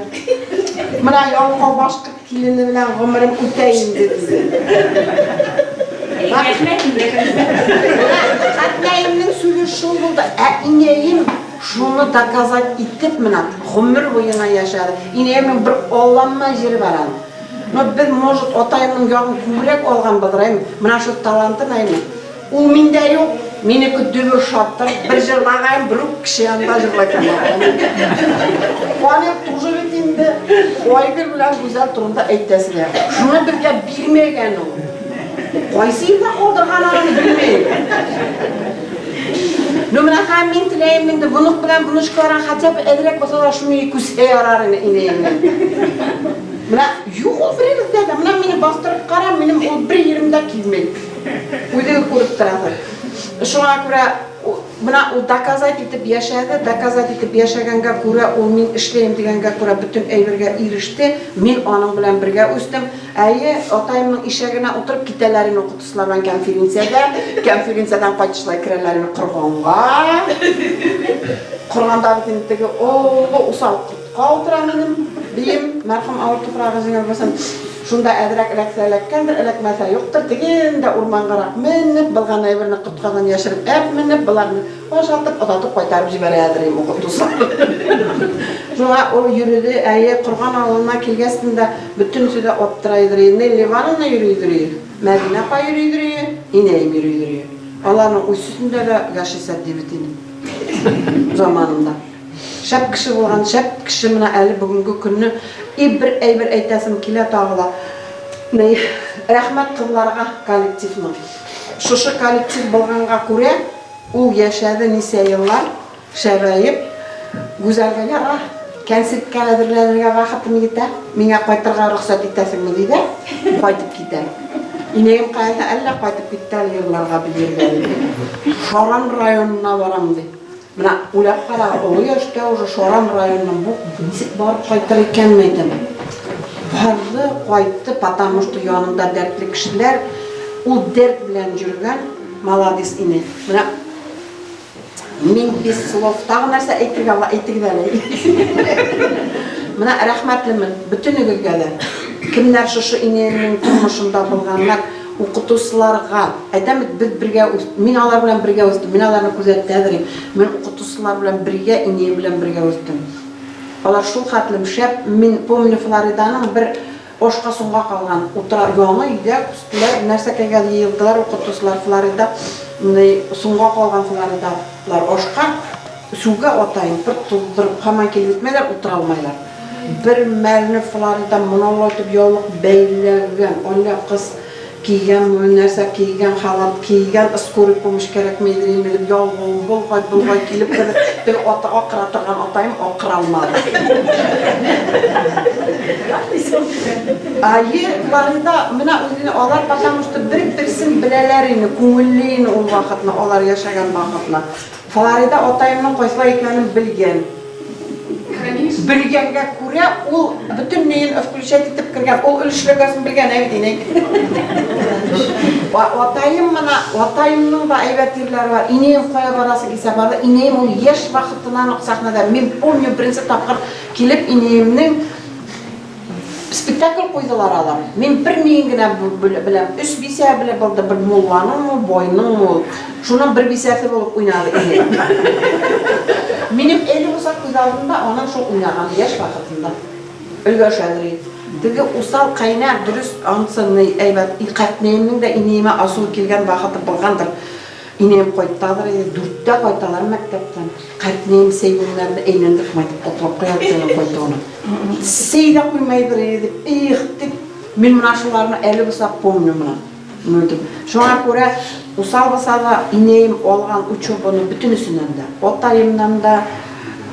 U: Менә ялкау башкорт килене белән гомерем үтә инде, диде. Картнәемнең сүзе шул булды. Ә инәем шуны доказать итеп менә гомер буена яшәде. Инәемнең бер алланма җире бар аның. Но без, может, атаемның ягын күбрәк алганбыздыр, әйме? Менә шул талантын, әйме? Ул миндә юк, минеке дөбер шатыр, бер җырлагаем, бер үк кеше янында җырлай Аның тоже бит инде Айгөл белән Гүзәл турында әйтәсе дә. Шуны безгә бирмәгән ул. Кайсы илдә калдырган аны белмим. Ну менә һәм мин теләем инде внук белән внучкаларга хотя бы әзрәк булса да шуны күзгә ярар иде инәемнең. Менә юк ул беребездә дә. Менә мине бастырып кара, минем ул бер йирем дә килми. Үзегез күреп торасыз. Шуңа күрә менә ул доказать итеп яшәде, доказать итеп яшәгәнгә күрә ул мин эшләем дигәнгә күрә бөтен әйбергә иреште. Мин аның белән бергә үстем. Әйе, атаемның ишәгенә утырып китәләр инде укытучылар белән конференциягә. Конференциядән кайтышлай керәләр инде Корганга. Корганда бит инде теге олы усал Кортка утыра минем бием, мәрхүм, авыр туфрагы җиңел булсын. Шунда әзрәк эләксә эләккәндер, эләкмәсә юктыр. Тегендә урмангарак менеп, булган әйберне корткадан яшереп әп менеп, боларны ашатып, озатып кайтарып җибәрәдер им укытучы. Шуңа ул йөреде, әйе, Корган авылына килгәчтен дә бөтенесе дә аптырайдыр. Нелли Ивановна йөридер, Мәдинә апа йөридер, инәем йөридер. Аларның үсесендә дә Гашисәтди бит инде заманында. Шәп кеше булган, шәп кеше менә әле бүгенге көнне и бер әйбер әйтәсем килә тагы да. Ни, рәхмәт кызларга коллективның. Шушы коллектив булганга күрә ул яшәде ничә еллар, шәбәеп. Гүзәлгә яра, кәнсирткә әзерләнергә вакытым йитә, миңа кайтырга рөхсәт итәсеңме, ди дә, кайтып китә. Инәем кая әллә кайтып китте әле җырларга, биергә дип. Шаран районына барам, ди. Менә уйлап кара, олы яшьтә уже Шаран районыннан бу ничек барып кайтыр икән, әйтәм. Барды, кайтты, потому что янында дәртле кешеләр, ул дәрт белән йөргән, маладис ине. Менә мин без слов тагы нәрсә әйтергә була, әйтегез әле. Менә рәхмәтлемен бөтенегезгә дә. Кемнәр шушы инәемнең тормышында булганнар, Укытучыларга, әйтәм бит, без бергә үс, мин алар белән бергә үстем, мин аларны күзәтәдер идем. Мин укытучылар белән бергә, инәем белән бергә үстем. Алар шул хәтлем шәп, мин помню Флориданың бер ашка соңга калган, утыра, яңа өйдә үстеләр, нәрсәкәгә җыелдылар укытучылар Флорида, соңга калган Флоридалар ашка, сүгә атаем, пыр туздырып, һаман килеп җитмәйләр, утыра алмайлар. Бер мәлне Флорида моналай итеп яулык бәйләгән, әллә кыз Кигән, нәрсә кигән, халат кигән, скорый помощь кәрәкмәйдер инде дип ялгын болгай-болгай килеп керде. Теге ата акыра торган атаем акыра алмады. Әйе, Флорида, менә үзенә алар потому что бер-берсен беләләр инде, күңелле инде ул вакытны, алар яшәгән вакытны. Флорида атаемның кайсылай икәнен белгән. Белгәнгә күрә ул бөтен миен включать итеп кергән. Ул өлешләгәсен белгән, ә бит инәй. Атаем менә, атаемның да әйбәт ирләре бар. Инәем кая барасы килсә барды. Инәем ул яшь вакытыннан ук сәхнәдә. Мин помню, беренче тапкыр килеп инәемнең Спектакль куйдылар алар. Мин бер миен генә беләм. Өч бисә белә булды, бер мулланыңмы, байныңмы ул. Шуның бер бисәсе булып уйнады инәй. Минем әле булса күз алдымда аның шул уйнаганы яшь вакытында. Өлгәшәдер инде. Теге усал кайнә, дөрес, анысы ни әйбәт. И картнәемнең дә инәемә ачуы килгән вакыты булгандыр. Инәем кайтадыр иде, дүрттә кайталар мәктәптән. Картнәем сәйләннәрне әйләндереп майтып котлап куя бит аның кайтуына. Сәй дә куймайдыр иде дип, их, дип, мин менә шуларны әле булса помню менә. Мүйтеп. Шуңа күрә усал булса да, инәем алган учебаны бөтенесеннән дә, атаемнан да,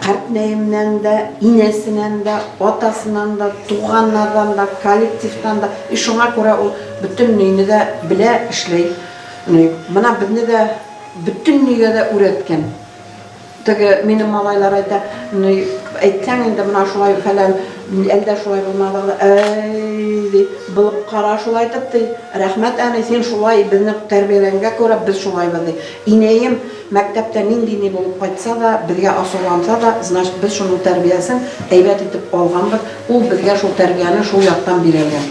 U: картнәемнән дә, инәсеннән дә, атасыннан да, туганнардан да, коллективтан да. И шуңа күрә ул бөтен нөйне дә белә, эшләй. Менә безне дә бөтен нигә дә үрәткән. Теге минем малайлар әйтә, ну, әйтсәң инде менә шулай фәлән, әлдә шулай булмады, әй, ди, булып кара шулай итеп, ди. Рәхмәт, әни, син шулай безне тәрбияләгәнгә күрә без шулайбыз, ди. Инәем мәктәптә нинди ни булып кайтса да, безгә асылланса да, значит, без шуның тәрбиясен әйбәт итеп алганбыз, ул безгә шул тәрбияне шул яктан бирәлгән.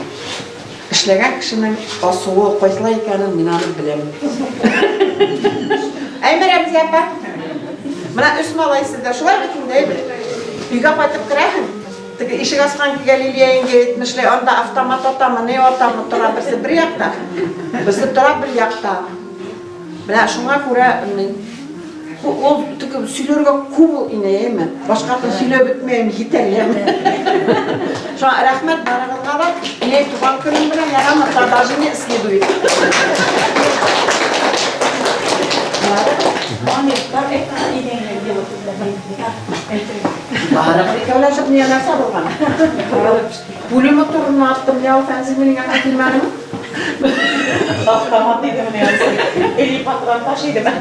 U: Эшләгән кешенең асуы кайсылай икәнен мин аны беләм. Әйме, Рәмзия апа? Менә өч малай сездә, шулай бит инде, әйме? Өйгә кайтып керәһең, теге ишек ачкан кигә Лилия инде әйтмешли, анда автомат атамы, ни атамы, тора берсе бер якта, берсе тора бер якта. Менә шуңа күрә ул теге сөйләргә күп ул инәй, әйме? Башкасын сөйләп бетмәем, җитәр, Шуңа рәхмәт барыгызга да. Инәй туган көнең белән, ярамы, продолжение следует. Барыбер икәүләшеп ни нәрсә булган? Пуля моторына аттым, я ул Фәнзил минем янга килмәдеме?
L: Автомат идеме ни анысы? Или патронташ идеме?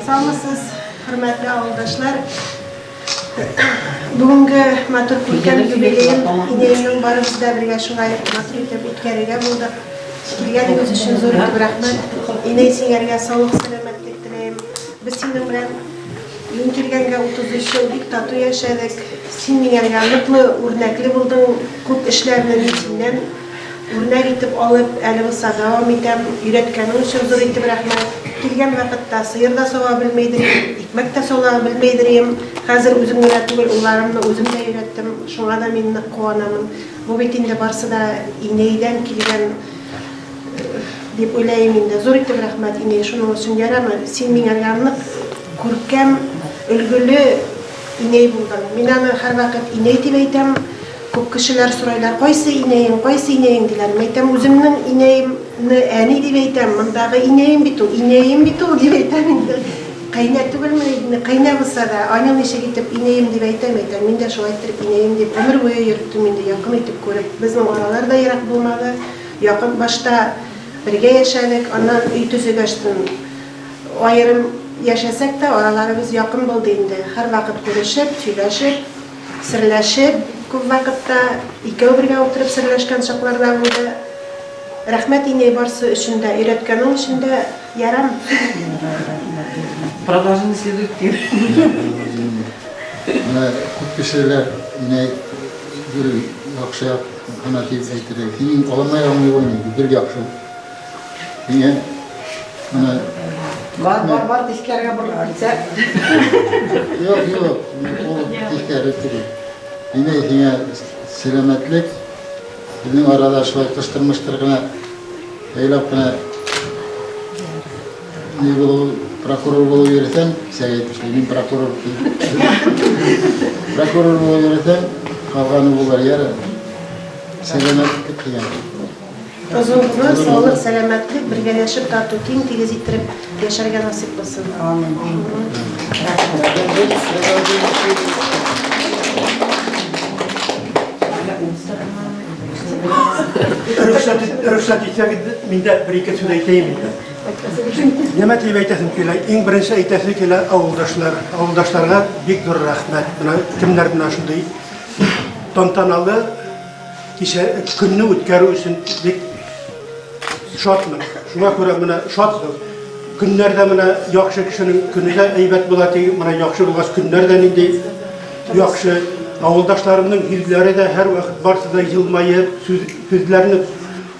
A: Саумысыз, хөрмәтле авылдашлар. Бүгенге матур күркәм юбилеен инәемнең барыбыз да бергә шулай матур итеп үткәрергә булдык. Килгәнегез өчен зур итеп рәхмәт. Инәй сиңәргә саулык, сәламәтлек теләем. Без синең белән мин килгәнгә 33 ел бик тату яшәдек. Син миңәргә ныклы, үрнәкле булдың. Күп эшләрне мин синнән Үрнәк итеп алып, әле булса дәвам итәм. Өйрәткәнең өчен зур итеп рәхмәт. Килгән вакытта сыер да сава белмидер идем, икмәк тә сала белмидер идем. Хәзер үзем генә түгел, улларымны үзем дә өйрәттем. Шуңа да мин нык куанамын. Бу бит инде барсы да инәйдән килгән дип уйлаем инде. Зур итеп рәхмәт, инәй, шуның өчен. Ярамы, син миңа нык күркәм, өлгеле инәй булдың. Мин аны һәрвакыт инәй дип әйтәм. Күп кешеләр сорайлар, кайсы инәең, кайсы инәең, диләр. Мин әйтәм, үземнең инәемне әни дип әйтәм, мондагы инәем бит ул, инәем бит ул, дип әйтәм инде. Кайнә түгелмени, дим, кайнә булса да, аның ничек итеп инәем дип әйтәм, әйтәм, мин дә шулай иттереп инәем дип гомер буе йөрттем инде, якын итеп күреп. Безнең аралар да ерак булмады, якын башта бергә яшәдек, аннан өй төзегәчтен аерым яшәсәк тә, араларыбыз якын булды инде. Һәрвакыт күрешеп, сөйләшеп. Серләшеп, күп вакытта икәү бергә утырып серләшкән чаклар да булды. Рәхмәт инәй барсы өчен дә, өйрәткәнең өчен дә, ярам.
B: Продолжение следует дип.
D: Менә күп кешеләр инәй гел яхшы як кына дип әйтергә. Синең алама ягың юк инде, бер яхшы. Миңа менә
U: Бар, бар, бар, тискәрегә борылып китсә.
D: Юк, юк, ул тискәре түгел. Инде сиңа сәламәтлек, безнең арада шулай кыштыр-мыштыр гына җайлап кына ни булу, прокурор булып йөрсәң, кисәк әйтмешли, мин прокурор. Прокурор булып йөрсәң, калганы булыр, ярар. Сәламәтлек дигән.
A: Озын гомер, саулык, сәламәтлек, бергәләшеп тату, киң тигез иттереп яшәргә насыйп булсын.
C: Амин.
J: Рөхсәт, рөхсәт итсәгез, мин дә бер-ике сүз әйтәем инде. Нәмә дип әйтәсем килә? Иң беренче әйтәсе килә авылдашлар. Авылдашларга бик зур рәхмәт. Менә кемнәр менә шундый тантаналы кичә көнне үткәрү өчен бик шатмын. Шуңа күрә менә шатбыз. Көннәр дә менә яхшы кешенең көне дә әйбәт була ди. Менә яхшы булгач көннәр дә нинди яхшы. Авылдашларымның йөзләре дә һәрвакыт барсы да елмаеп, сүз, сүзләрне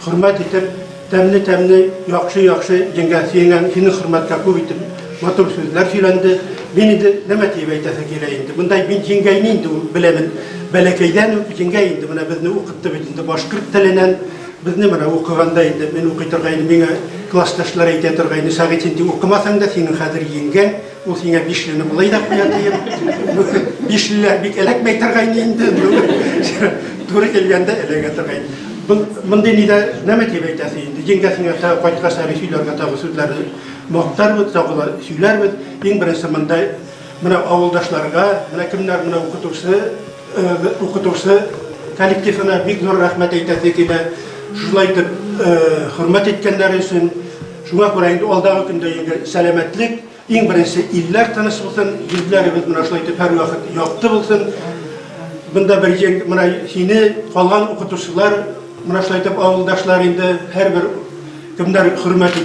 J: хөрмәт итеп, тәмле-тәмле, яхшы-яхшы җиңгә сиңа синең хөрмәткә күп итеп матур сүзләр сөйләнде. Мин инде нәмә диеп әйтәсе килә инде. Монда мин җиңгәйне инде ул беләмен. Бәләкәйдән үк җиңгәй инде менә безне укытты бит инде башкорт теленнән. Безне менә укыганда инде мин укый торгайны, миңа классташлар әйтә торгайны, Сәгыйть син укымасаң да, синең хәзер җиңгәң, ул сиңа бишлене болай да куя диеп. Бишлеләр бик эләкмәй торгайны инде. Туры килгәндә эләгә торгайны. Был мондый нидә нәмә дип әйтәсе инде. Җиңгәсеңә тагы кайткач әле сөйләргә тагы сүзләрне мактарбыз, тагы да сөйләрбез. Иң беренче монда менә авылдашларга, менә кемнәр менә укытучы, укытучы коллективына бик зур рәхмәт әйтәсе килә. Шулай итеп хөрмәт иткәннәре өчен. Шуңа күрә инде алдагы көндә инде сәламәтлек, иң беренче илләр тыныч булсын, йөзләребез менә шулай итеп һәрвакыт якты булсын. Монда бер җиң, менә сине калган укытучылар, менә шулай итеп авылдашлар инде һәрбер кемнәр хөрмәт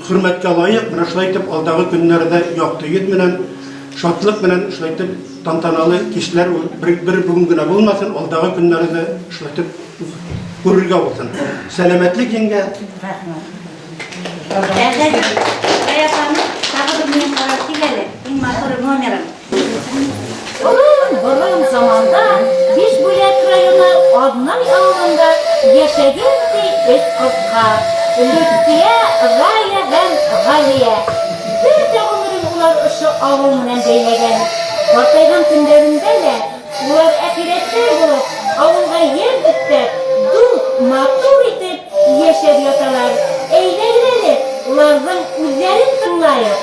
J: хөрмәткә лаек, менә шулай итеп алдагы көннәрдә якты йөз белән, шатлык белән шулай итеп тантаналы кичләр ул бер, бер бүген генә булмасын, алдагы көннәрдә шулай итеп күрергә булсын. Сәламәтлек җиңгә.
M: Рәхмәт. Ә хәзер Рая апаның тагы бер минем карап кил әле, иң матур номерын. Борын-борын заманда Бишбүләк районы Аднай авылында яшәгән ди өч кортка, Люция, Рая һәм Галия. Бер дә гомерен улар ошо авыл менән бәйләгән. Картайган көннәрендә дә улар әхирәтләр булып, авылга ямь өстәп, дус, матур итеп яшәп яталар. Әйдәгез әле, уларның үзләрен тыңлаек.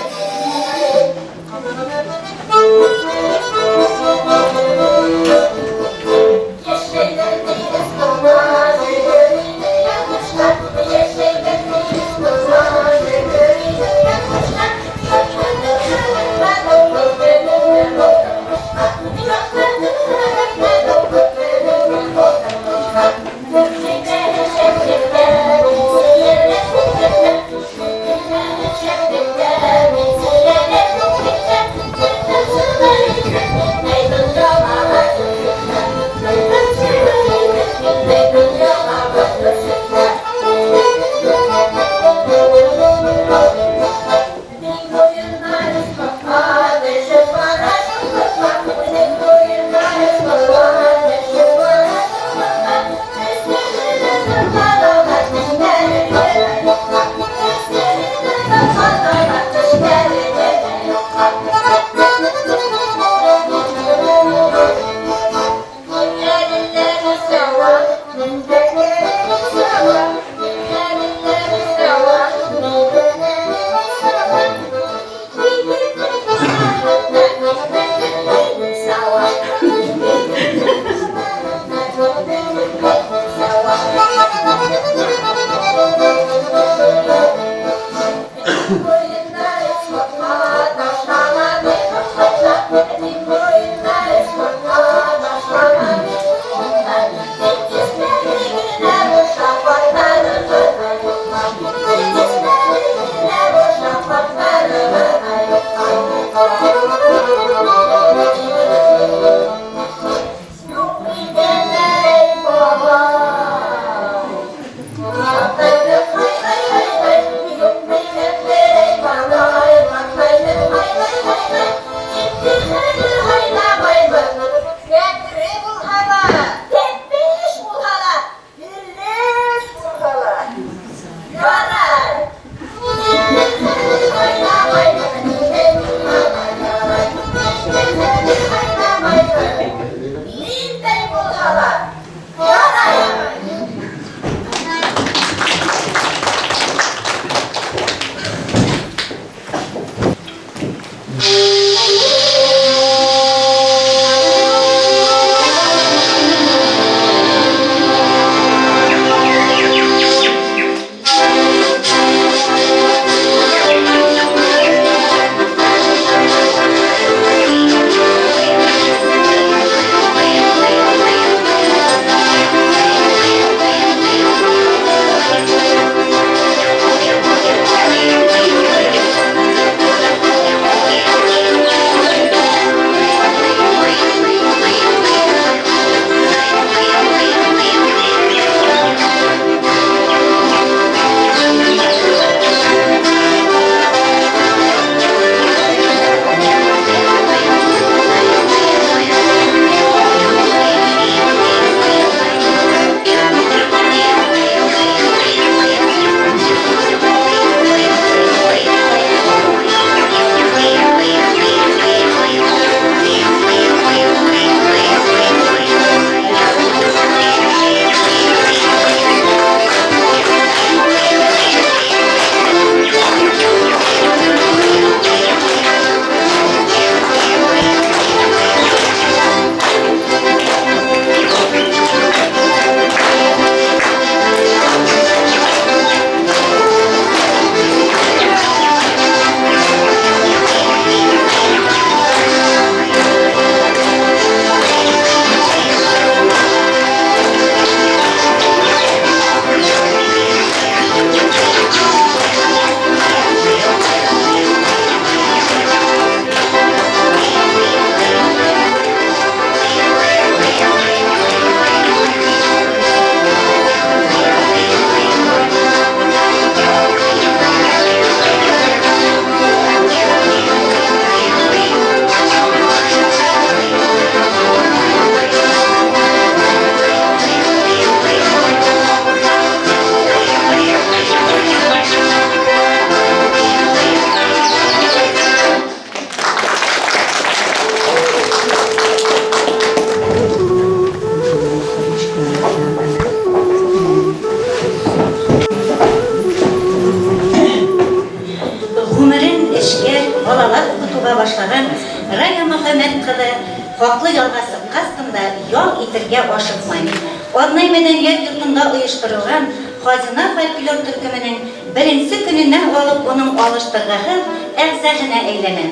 M: Хаклы ялга чыккастын да ял итергә ашыкмый. Азнай мәдәният йортында оештырылган Хазина фольклор төркеменең беренче көненнән алып уның алыштыргыһыз әгъзаһына әйләнә.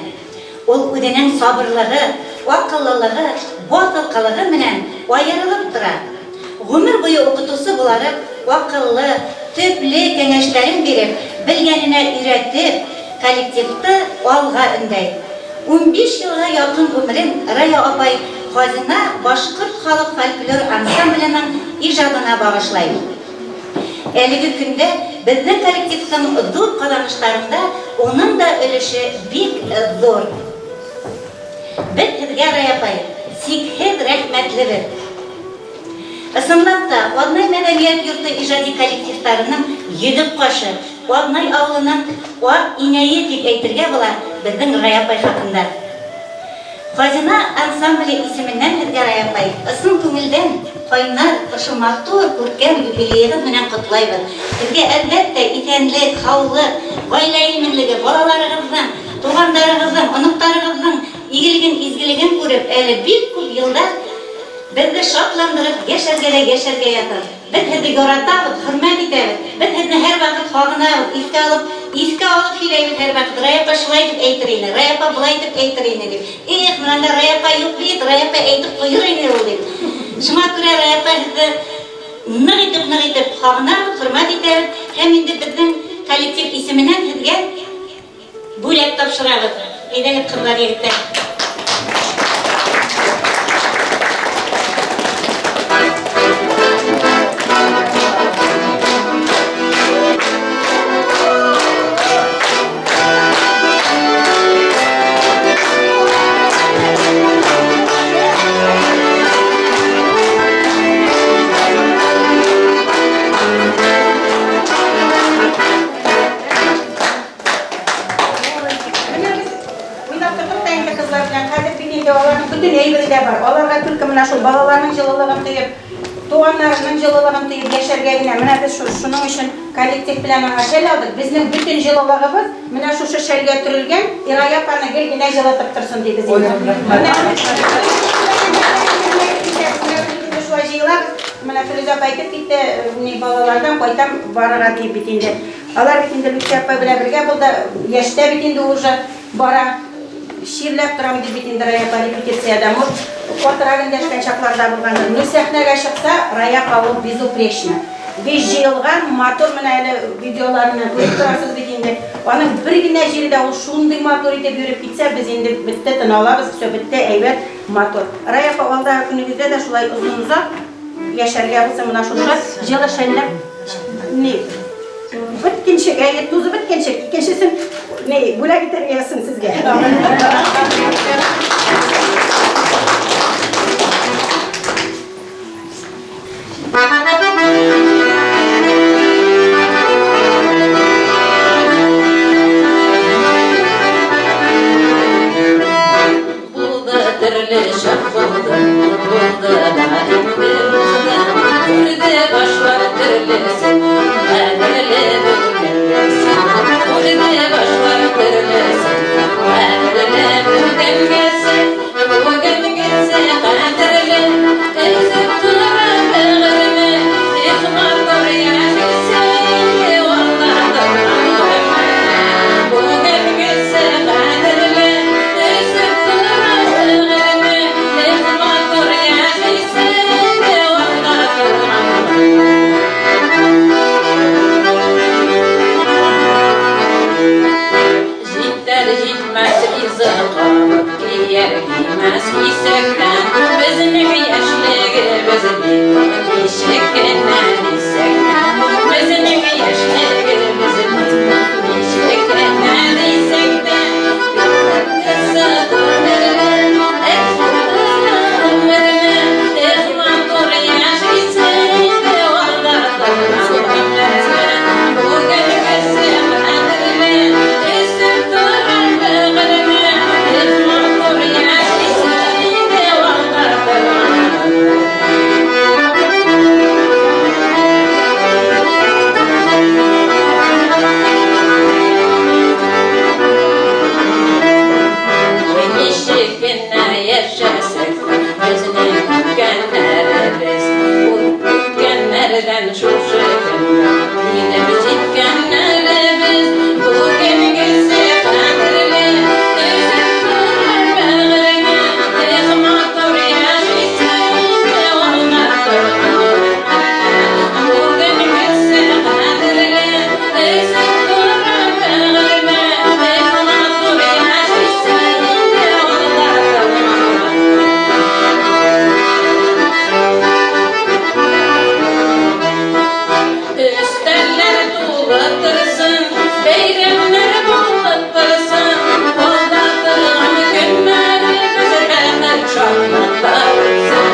M: Ул үзенең сабырлыгы, акыллылыгы, батылкылыгы менән аерылып тора. Гомер буе укытучы буларак, акыллы, төпле кәңәшләрен биреп, белгәненә өйрәтеп, коллективты алга өндәй. 15 елга якын гомерен Рая апай Хазина башкорт халык фольклор ансамбленең иҗадына багышлай. Әлеге көндә безнең коллективның зур казанышларында уның да өлеше бик зур. Без һеҙгә, Рая апай, сикһеҙ рәхмәтлебеҙ. Ысынлап та, Аҙнай мәҙәниәт йорто ижади коллективтарының йөҙөк ҡашы, Аҙнай ауылының аҡ инәйе тип әйтергә була беҙҙең Рая апай хаҡында. Хазина ансамбле исеменнән һеҙгә, Рая апай, ысын күңелдән ҡайнар ошо матур, күркәм юбилейығыҙ менән ҡотлайбыҙ. Һеҙгә, әлбәттә, иҫәнлек, һаулыҡ, ғаилә именлеге, балаларығыҙҙың, туғандарығыҙҙың, оноҡтарығыҙҙың игелеген, изгелеген күреп, әле бик күп йылдар беҙҙе шатландырып йәшәргә лә йәшәргә яҙһын. Беҙ һеҙҙе яратабыҙ, хөрмәт итәбеҙ. Беҙ һеҙҙе һәр ваҡыт һағынабыҙ, иҫкә алып һөйләйбеҙ һәр ваҡыт. Рая апа шулай итеп әйтер ине, Рая апа былай итеп әйтер ине тип. Эх, бында Рая апа юҡ бит, Рая апа әйтеп ҡуйыр ине ул тип. Шуңа күрә, Рая апа, һеҙҙе ныҡ итеп һағынабыҙ, хөрмәт итәбеҙ. Һәм инде беҙҙең коллектив исеменән һеҙгә бүләк тапшырабыҙ. Әйҙәгеҙ, ҡыҙҙар, егеттәр.
N: Менә беҙ уйлап торҙоҡ та инде ҡыҙҙар белән. Хәҙер бит инде уларҙың бөтөн әйбере лә бар. Уларға только менә шул балаларының йылылығын тойоп, туғандарының йылылығын тойоп йәшәргә генә. Менә беҙ шуның өсөн коллектив белән аңа шәл алдыҡ. Беҙҙең бөтөн йылылығыбыҙ менә шушы шәлгә төрөлгән. Рая апаны гел генә йылытып торһон тибеҙ инде. Менә шулай йыйылабыҙ. Менә Фирүзә апа әйтеп китте, ни балаларҙан ҡайтам барырға тип бит инде. Улар бит инде Люция апай белән бергә булды. Йәштә бит инде уже бара. Ширләп торам дип бит инде Рая апа репетициядә. Может, ҡатыраҡ өндәшкән саҡларҙа булғандыр. Ну, сәхнәгә сыҡһа, Рая апа ул безупречно. Беҙ йыйылған, матур менә әле видеоларына күреп тораһығыҙ бит инде. Уның бер генә ерендә ул шундай матур итеп йөрөп китһә, беҙ инде бөттө, тын алабыҙ, все бөттө, әйбәт, матур. Рая апа, алдағы көнөгөҙҙә лә шулай оҙон-оҙаҡ йәшәргә булһын, менә шушы йылы шәлләр ни бөткәнсе, әйе, туҙып бөткәнсе, икенсеһен ни бүләк итергә яҙһын һеҙгә.
G: Булды төрлө чак булды, булды да инде узды. Күрҙе башлар төрлөһөн, ҡәҙерле бүтәнгәсен. Күрҙе башлар төрлөһөн, ҡәҙерле бүтәнгәсен. Бөгөнгөсө ҡәҙерле, өҙөп тора бәғеремә. Их, матур йәшәйсе, валлаһ. Бөгөнгөсө ҡәҙерле, өҙөп тора бәғеремә. Их, матур йәшәйсе, валлаһ. Көннәрдән шушы көнгә килеп җиткән әле без. Бүгенгесе кадерле, өзеп торыр бәгыремә. Эх, матур яшисең инде алда торган гомердә. Бүгенгесе кадерле, өзеп торыр бәгыремә. Эх, матур яшисең инде алда торган. Өстәлләр тулы торсын, бәйрәмнәр булып торсын, алда торган көннәребез бәхет шатлыкта үтсен.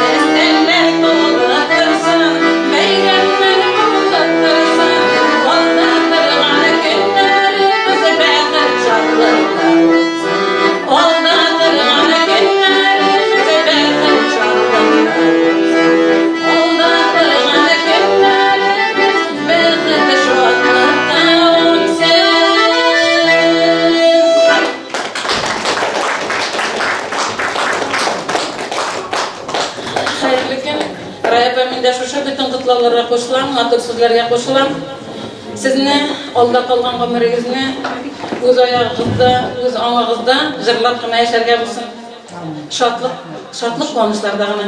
G: Өстәлләр тулы торсын, бәйрәмнәр булып торсын, алда торган көннәребез бәхет шатлыкта үтсен. Алда торган көннәребез бәхет шатлыкта үтсен. Алда торган көннәребез бәхет шатлыкта үтсен. Хәерле көн. Рая апа, мин дә шушы бөтен котлауларга кушылам, матур сүзләргә кушылам. Сезне алда калган гомерегезне үз аягыгызда, үз аңыгызда җырлап кына яшәргә булсын. Шатлык, шатлык куанычларда гына.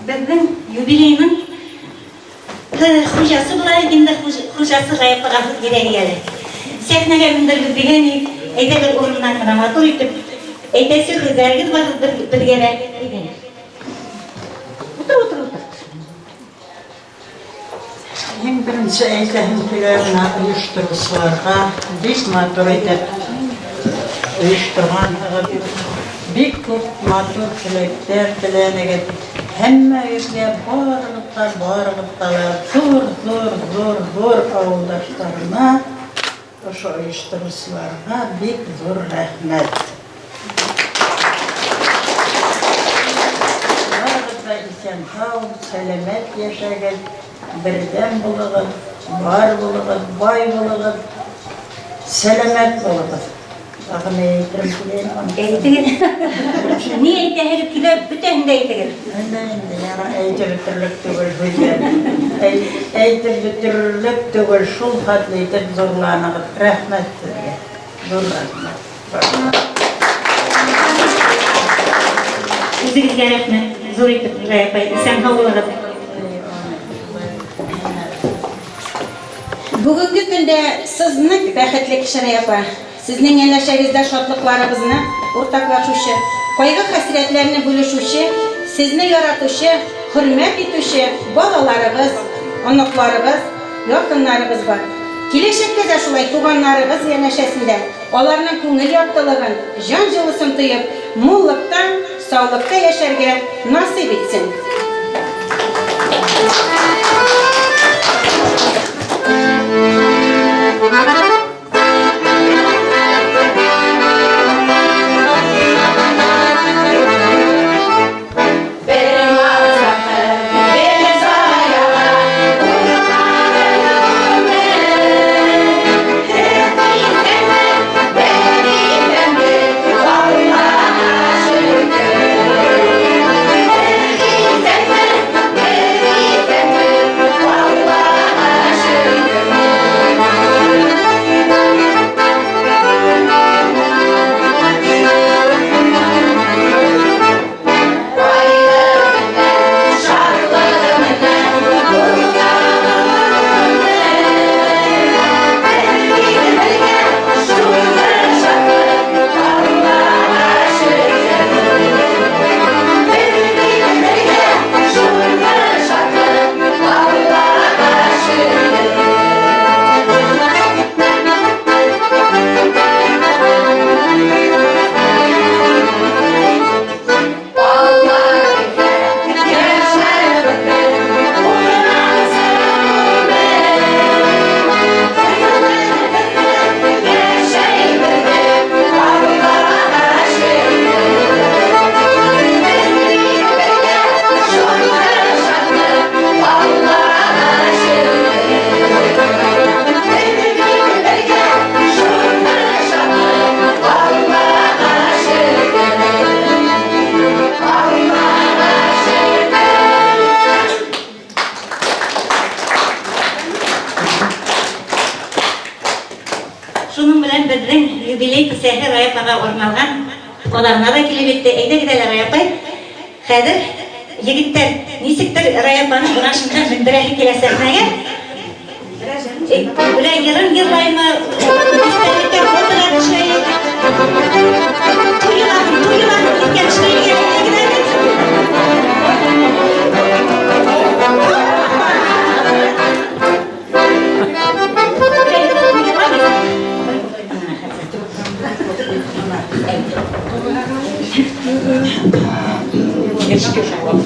M: Беҙҙең юбилейның хуҗасы булайык инде, хуҗасы Рая апага һүҙ бирәйек әле. Сәхнәгә мендерегеҙ дигән идек, әйҙәгеҙ урыннан гына матур итеп әйтәсе һүҙҙәрегеҙ бар беҙгә лә. Әйҙәгеҙ. Утыр, утыр, утыр.
F: Иң беренсе әйтәһем килә менә оештырыусыларга бик матур итеп оештырғанһығыҙ. Бик күп матур теләктәр теләнегеҙ. Һәммәгеҙгә барығыҙға, барығыҙға ла ҙур, ҙур, ҙур, ҙур ауылдаштарыма, ошо оештырыусыларға бик ҙур рәхмәт. Барығыҙ ҙа иҫән-һау, сәләмәт йәшәгеҙ, берҙәм булығыҙ, бар булығыҙ, бай булығыҙ, сәләмәт булығыҙ. Тағы ни әйтерем килә
M: Әйтегеҙ. Ни әйтәһегеҙ килә, бөтәһен дә әйтегеҙ.
F: Инде инде яра әйтеп бөтөрлөк түгел һүҙҙәр. Әйтеп бөтөрөрлөк түгел, шул хәтле итеп ҙурланығыҙ. Рәхмәт һеҙгә. Ҙур рәхмәт.
M: Үҙегеҙгә рәхмәт. Ҙур итеп, Рая апай, иҫән-һау булығыҙ.
N: Бүгенге көндә сез нык бәхетле кеше, Рая апа. Сезнең янәшәгездә шатлыкларыгызны уртаклашучы, кайгы-хәсрәтләрне бүлешүче, сезне яратучы, хөрмәт итүче балаларыгыз, оныкларыгыз, якыннарыгыз бар. Киләчәктә дә шулай туганнарыгыз янәшәсендә аларның күңел яктылыгын, җан җылысын тоеп, муллыкта, саулыкта яшәргә насыйп итсен.
M: Шуның белән беҙҙең юбилей кисәһе Рая апага арналган аҙағына да килеп етте. Әйҙәгеҙ әле, Рая апай, хәҙер, егеттәр, нисектер Рая апаны бына шунда мендерәһе килә сәхнәгә. Берәр йырын йырлаймы, истәлеккә фотоға төшәйек. Туй йолаһын, туй йолаһын иҫкә төшөрәйек әле, әйҙәгеҙ әле.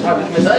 O: Thank you.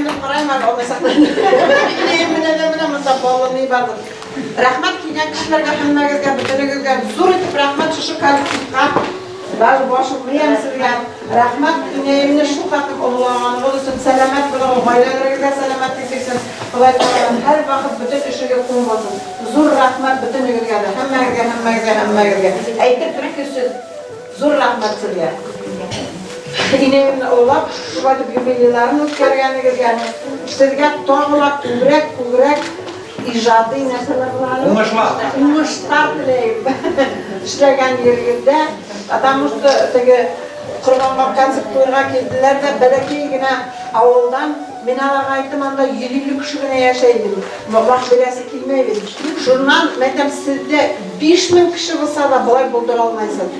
U: Инәемне ҡарайым әле алмайсаҡ. Инәем менән дә менә монда баллы ни бардыр. Рәхмәт килгән кешеләргә, һәммәгеҙгә, бөтөнөгөҙгә зур итеп рәхмәт шушы коллективҡа. Даже башым эйәм һеҙгә. Рәхмәт инәемне шул хәтлем ололағанығыҙ өсөн, сәләмәт булығыҙ, ғаиләләрегеҙгә сәләмәтлек бирһен. Хоҙай Тәғәләм һәр ваҡыт бөтөн эшегеҙ уң булһын. Зур рәхмәт бөтөнөгөҙгә лә, һәммәгеҙгә, һәммәгеҙгә, һәммәгеҙгә. Әйтер бөткөсһөҙ зур рәхмәт һеҙгә. Инәемне ололап, шулай итеп юбилейларын үткәргәнегеҙгә. Һеҙгә тағы ла күберәк, күберәк ижади нәрсәләр була әле.
P: Уңышлар.
U: Уңышлар теләйем. Эшләгән ерегеҙҙә, потому что теге Ҡорбанға концерт ҡуйырға килделәр ҙә, бәләкәй генә ауылдан, мин аларға әйттем, анда 150 кеше генә йәшәй дим. Лаф бирәсе килмәй бит. Шуннан, мин әйтәм, һеҙҙә 5000 кеше булһа ла, былай булдыра алмайһығыҙ.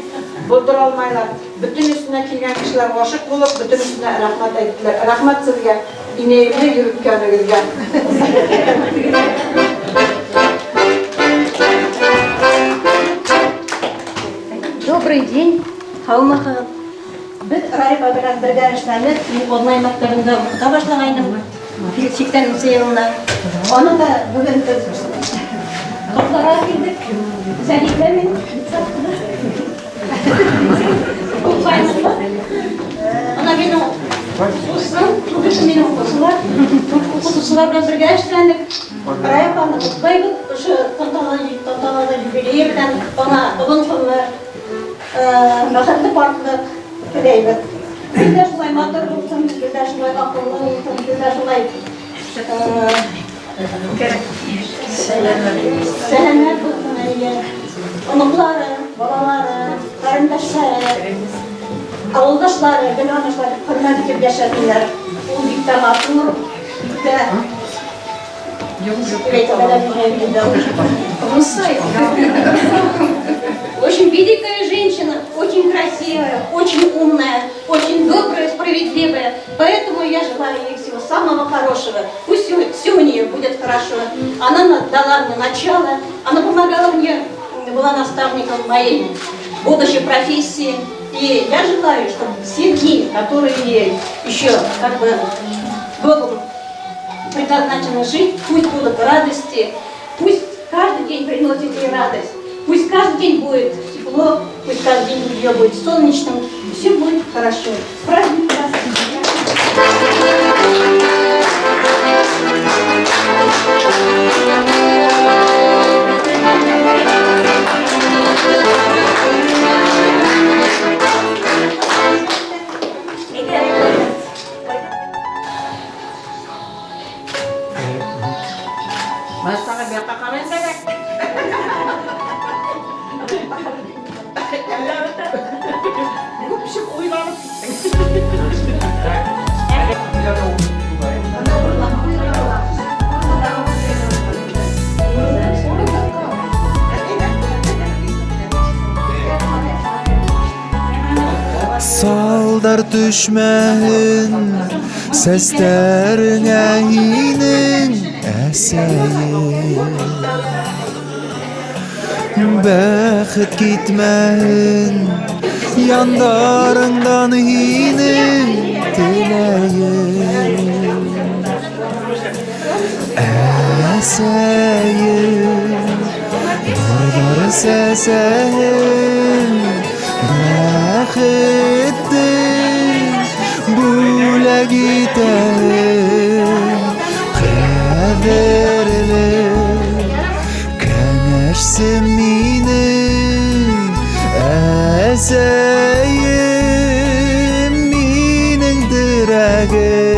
U: Булдыра алмайлар. Бөтөнөһөнә килгән кешеләр ғашиҡ булып, бөтөнөһөнә рәхмәт әйттеләр. Рәхмәт һеҙгә, инәйемде йөрөткәнегеҙгә.
O: Добрый день, һаумыһығыҙ. Беҙ Рая апа белән бергә эшләнек. Мин Азнай мәктәбендә уҡыта башлағайным. 80 йылында. Аны да бөгөн беҙ ҡотларға килдек. Зәлифә мин. Күп Ана минең укытусым, күбесе минең укытусылар. Укытусылар белән бергә эшләнек. Рая апаны ҡотлайбыҙ. Ошо тантаналы юбилее белән аңа оҙон ғүмер, бәхетле ҡартлыҡ теләйбеҙ. Гел дә шулай матур булһын, гел дә шулай аҡыллы булһын, гел дә шулай сәләмәт булһын, әйе. Оноҡлары, балалары, ҡәрендәштәре, ауылдашлары гел аны шулай хөрмәт итеп йәшәһеннәр. Ул бик тә матур, бик тә. Русай. Очень великая женщина, очень красивая, очень умная, очень добрая, справедливая. Поэтому я желаю ей всего самого хорошего. Пусть все у нее будет хорошо. Она дала мне начало, она помогала мне, была наставником моей будущей профессии. И я желаю, чтобы все дни, которые ей еще как бы Богом предназначено жить, пусть будут радости, пусть каждый день приносит ей радость, пусть каждый день будет тепло, пусть каждый день у нее будет солнечным, все будет хорошо. С праздником вас!
U: Баштағы бияҡҡа ҡарайым кәрәк. Күпсек уйланып киттең.
E: Салдар төшмәһен сәстәреңә һинең, әсәйем. Бәхет китмәһен яндарыңдан һинең, теләйем. Әсәйем, нурҙар сәсәһен, бәхетте бүләк итәһең. Ҡәҙерле кәңәшсем минең, әсәйем, минең терәгем.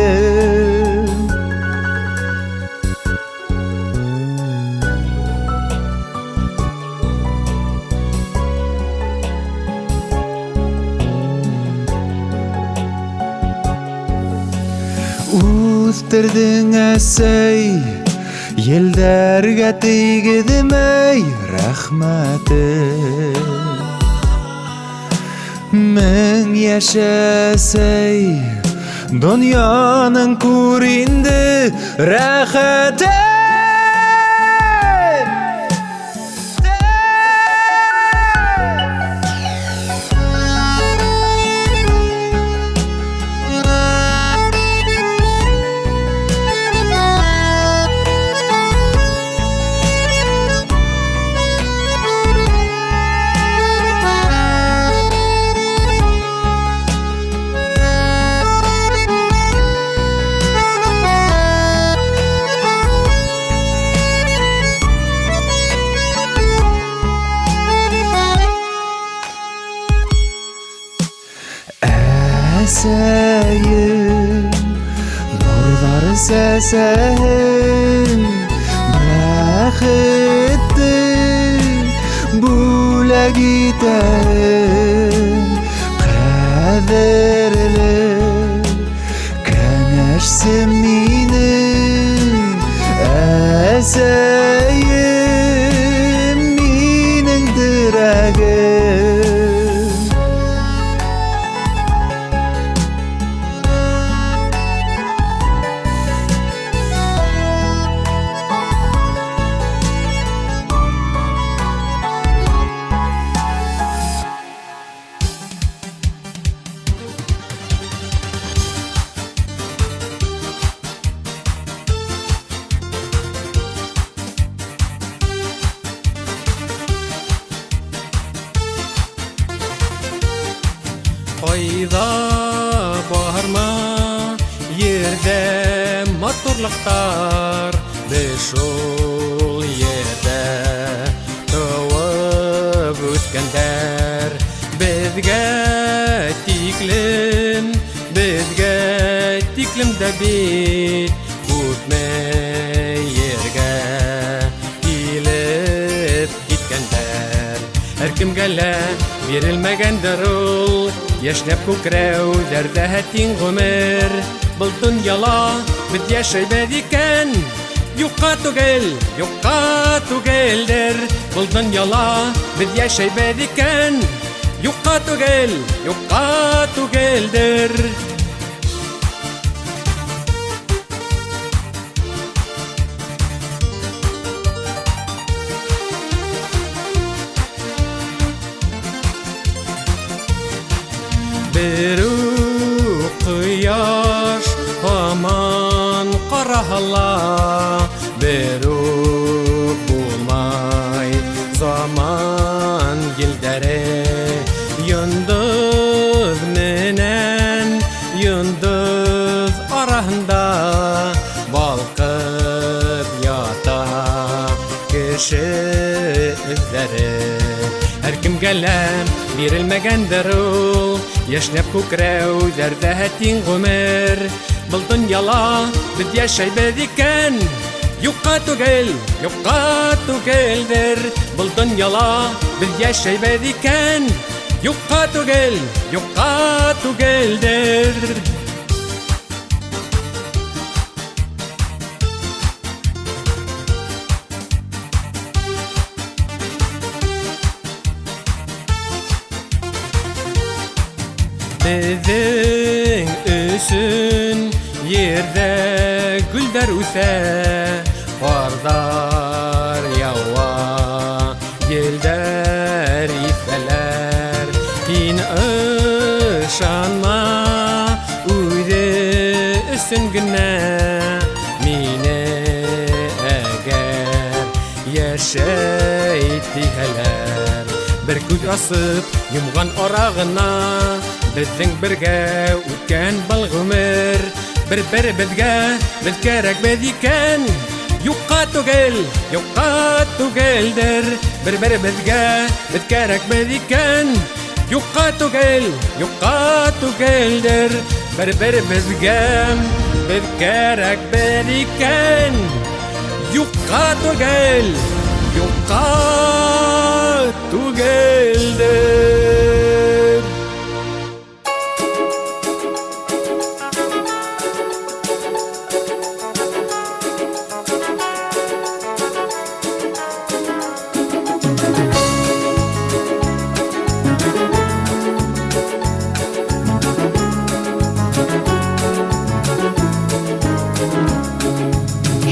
E: Үҫтерҙең, әсәй, елдәргә тейгеҙмәй рәхмәтем. Мең йәшә, әсәй, донъяның күр инде рәхәтен. Әсәһем бәхетте бүләк итәһең ҡәҙерле кәңәшсем минең әсәйем минең терәгем.
B: Ҡайҙа барма ерҙә матурлыҡтар, беҙ шул ерҙә тыуып үҫкәндәр. Беҙгә тиклем, беҙгә тиклем дә бит күпме ергә килеп киткәндәр. Һәр кемгә лә бирелмәгәндер ул йәшнәп күкрәүҙәрҙә тиң ғүмер. Был донъяла беҙ йәшәйбеҙ икән, юҡҡа түгел, юҡҡа түгелдер. Был донъяла беҙ йәшәйбеҙ икән, юҡҡа түгел, юҡҡа түгелдер. Бер үк ҡояш һаман ҡараһа, бер үк булмай заман елдәре. Йондоҙ менән йондоҙ араһында балҡып ята кеше эҙҙәре. Һәр кемгә лә бирелмәгәндер ул йәшнәп күкрәүҙәрҙә тиң ғүмер. Был донъяла беҙ йәшәйбеҙ икән, юҡҡа түгел, юҡҡа түгелдер. Был донъяла беҙ йәшәйбеҙ икән, юҡҡа түгел, юҡҡа түгелдер. Беҙҙең өсөн ерҙә гөлдәр үҫә, ҡарҙар яуа, елдәр иҫәләр. Һин ышанма үҙе өсөн генә мине әгәр йәшәй тиһәләр. Бер күҙ асып йомған ара ғына беҙҙең бергә үткән был ғүмер. Бер-беребеҙгә беҙ кәрәкбеҙ икән, юҡҡа түгел, юҡҡа түгелдер. Бер-беребеҙгә беҙ кәрәкбеҙ икән, юҡҡа түгел, юҡҡа түгелдер. Бер-беребеҙгә беҙ кәрәкбеҙ икән, юҡҡа түгел, юҡҡа түгелдер.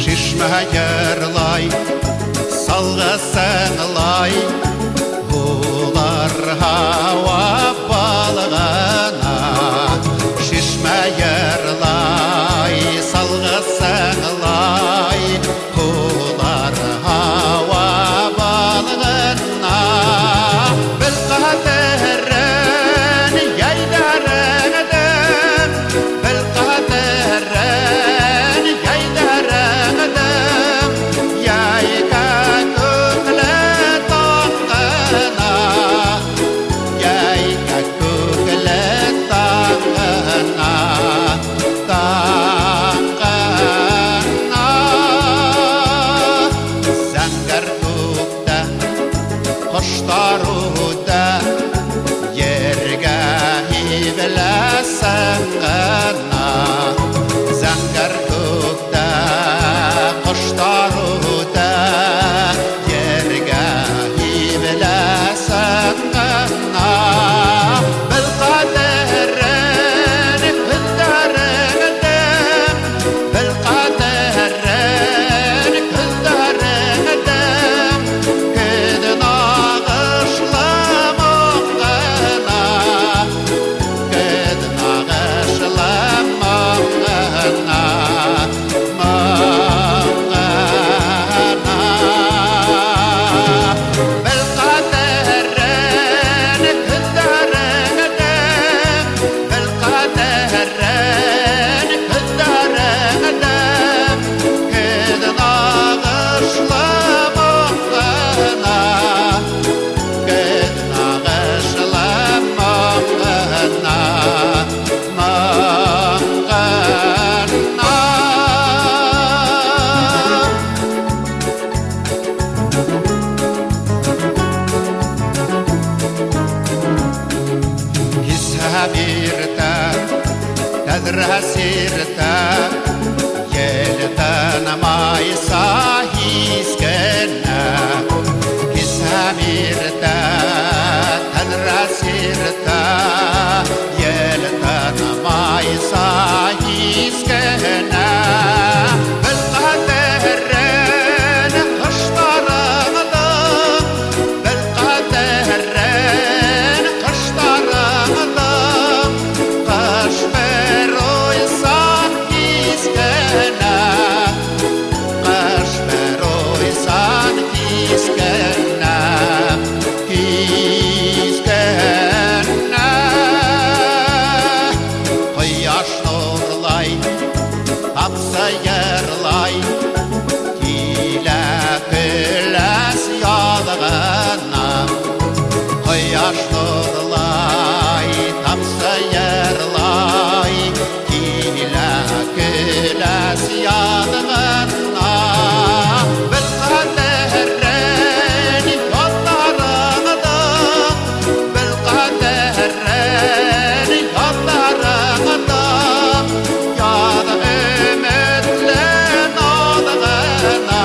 K: Шишмә йырлай, салғысынлай, һулар һауа балығына. Шишмә йырлай, салғысынлай, һулар һауа балығына. Беҙ ҡәҙерен йәйҙәреңдең, беҙ ҡәҙерен йәйҙәреңдең, йәйгә күкле таң. иртә, Ел тынмайса һис кенә. Кисәм иртә, тәнрәс иртә, Ел тынмайса һис кенә. Бел ҡәҙерен ҡоштарыңдың, Бел ҡәҙерен ҡоштарыңдың, Ҡыш бер уйсан һис кенә, Ҡыш бер уйсан һис кенә, һис кенә. Ҡояш нурлай, тамсы йырлай, Килә көләс яҙ ғына. Ҡояш нурлай, тамсы йырлай, Килә көләс яҙ ғына. Бел ҡәҙерен яҙҙарыңдың, Бел ҡәҙерен яҙҙарыңдың, Яҙ өмөтлө наҙ ғына,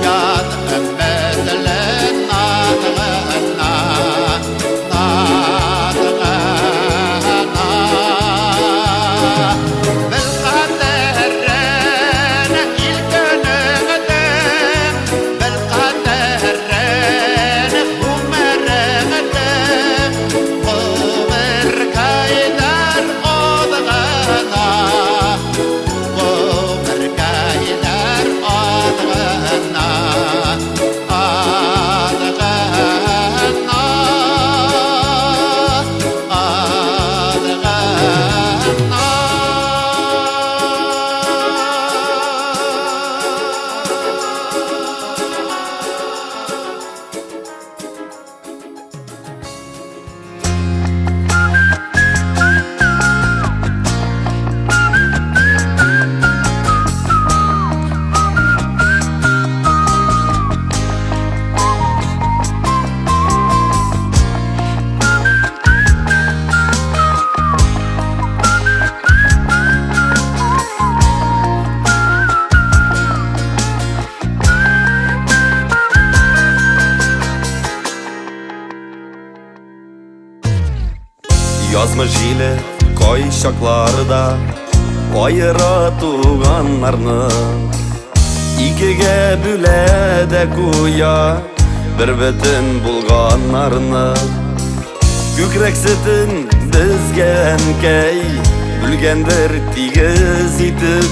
K: Яҙ өмөтлө наҙ ғына, наҙ ғына. Бел ҡәҙерен ил көнөңдөң, Бел ҡәҙерен ғүмереңдең, Ғүмеркәйҙәр аҙ ғына, Ғүмеркәйҙәр аҙ ғына, аҙ ғына, аҙ ғына.
Q: Язмыш җиле кайчакларда аера туганнарны, Икегә бүлә дә куя бер бөтен булганнарны. Күкрәк сөтен безгә әнкәй бүлгәндер тигез итеп.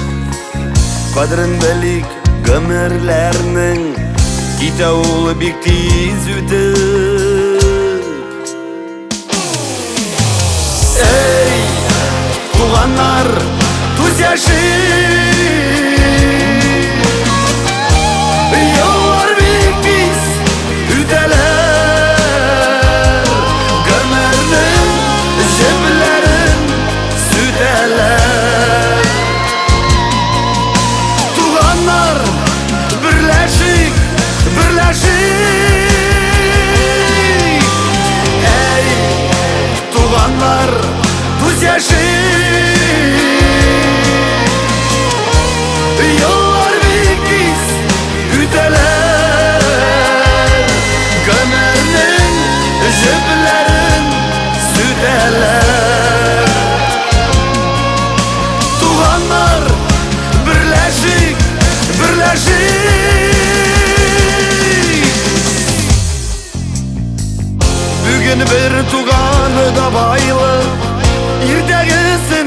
Q: Кадерен белик гомерләрнең, китә ул бик тиз үтеп. Эй, туганнар, түз яшик! Еллар бик тиз үтәләр, Гомернең җепләрен сүтәләр. Туганнар, берләшик, берләшик! Эй, туганнар, түз яшик! Еллар бик тиз үтәләр, Гомернең җепләрен сүтәләр. Туганнар, берләшик, берләшик! Бүген бер туганы да байлык, иртәгесе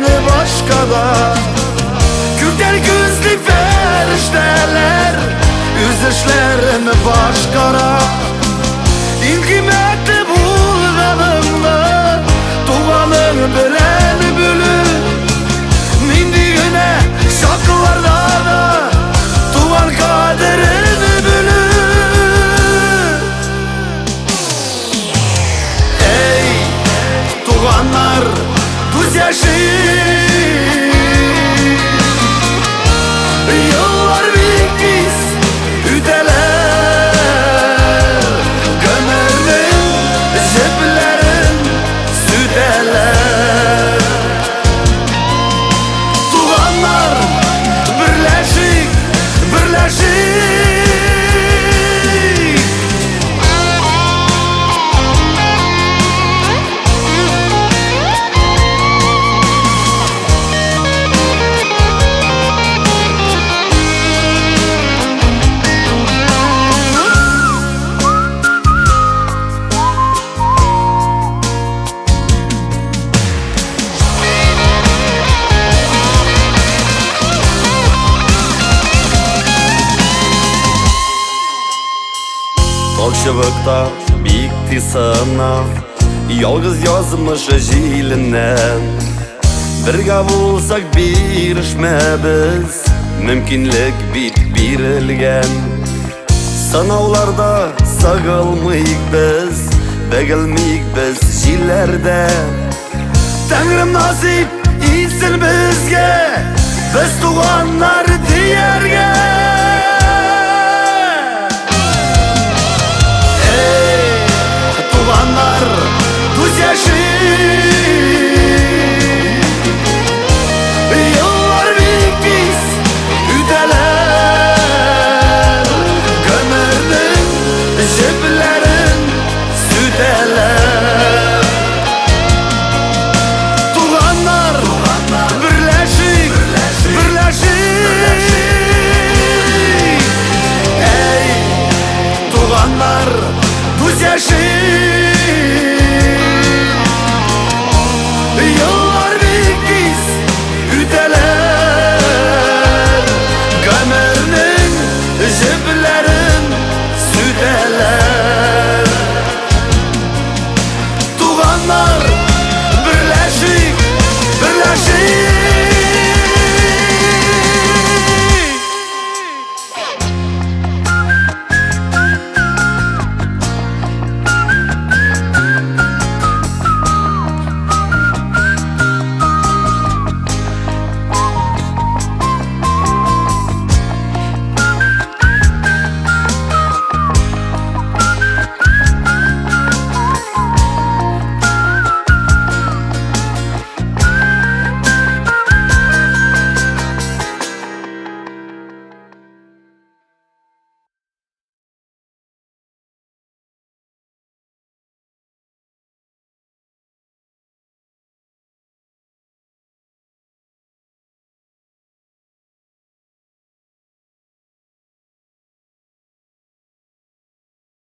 R: Чыбыкта бик тиз сына. Ялгыз язмыш җиленнән. Бергә булсак бирешмәбез, мөмкинлек бит бирелгән. Сынауларда сыгылмыйк без, бөгелмик без җилләрдә. Тәңрем насыйп итсен безгә, без туганнар дияргә.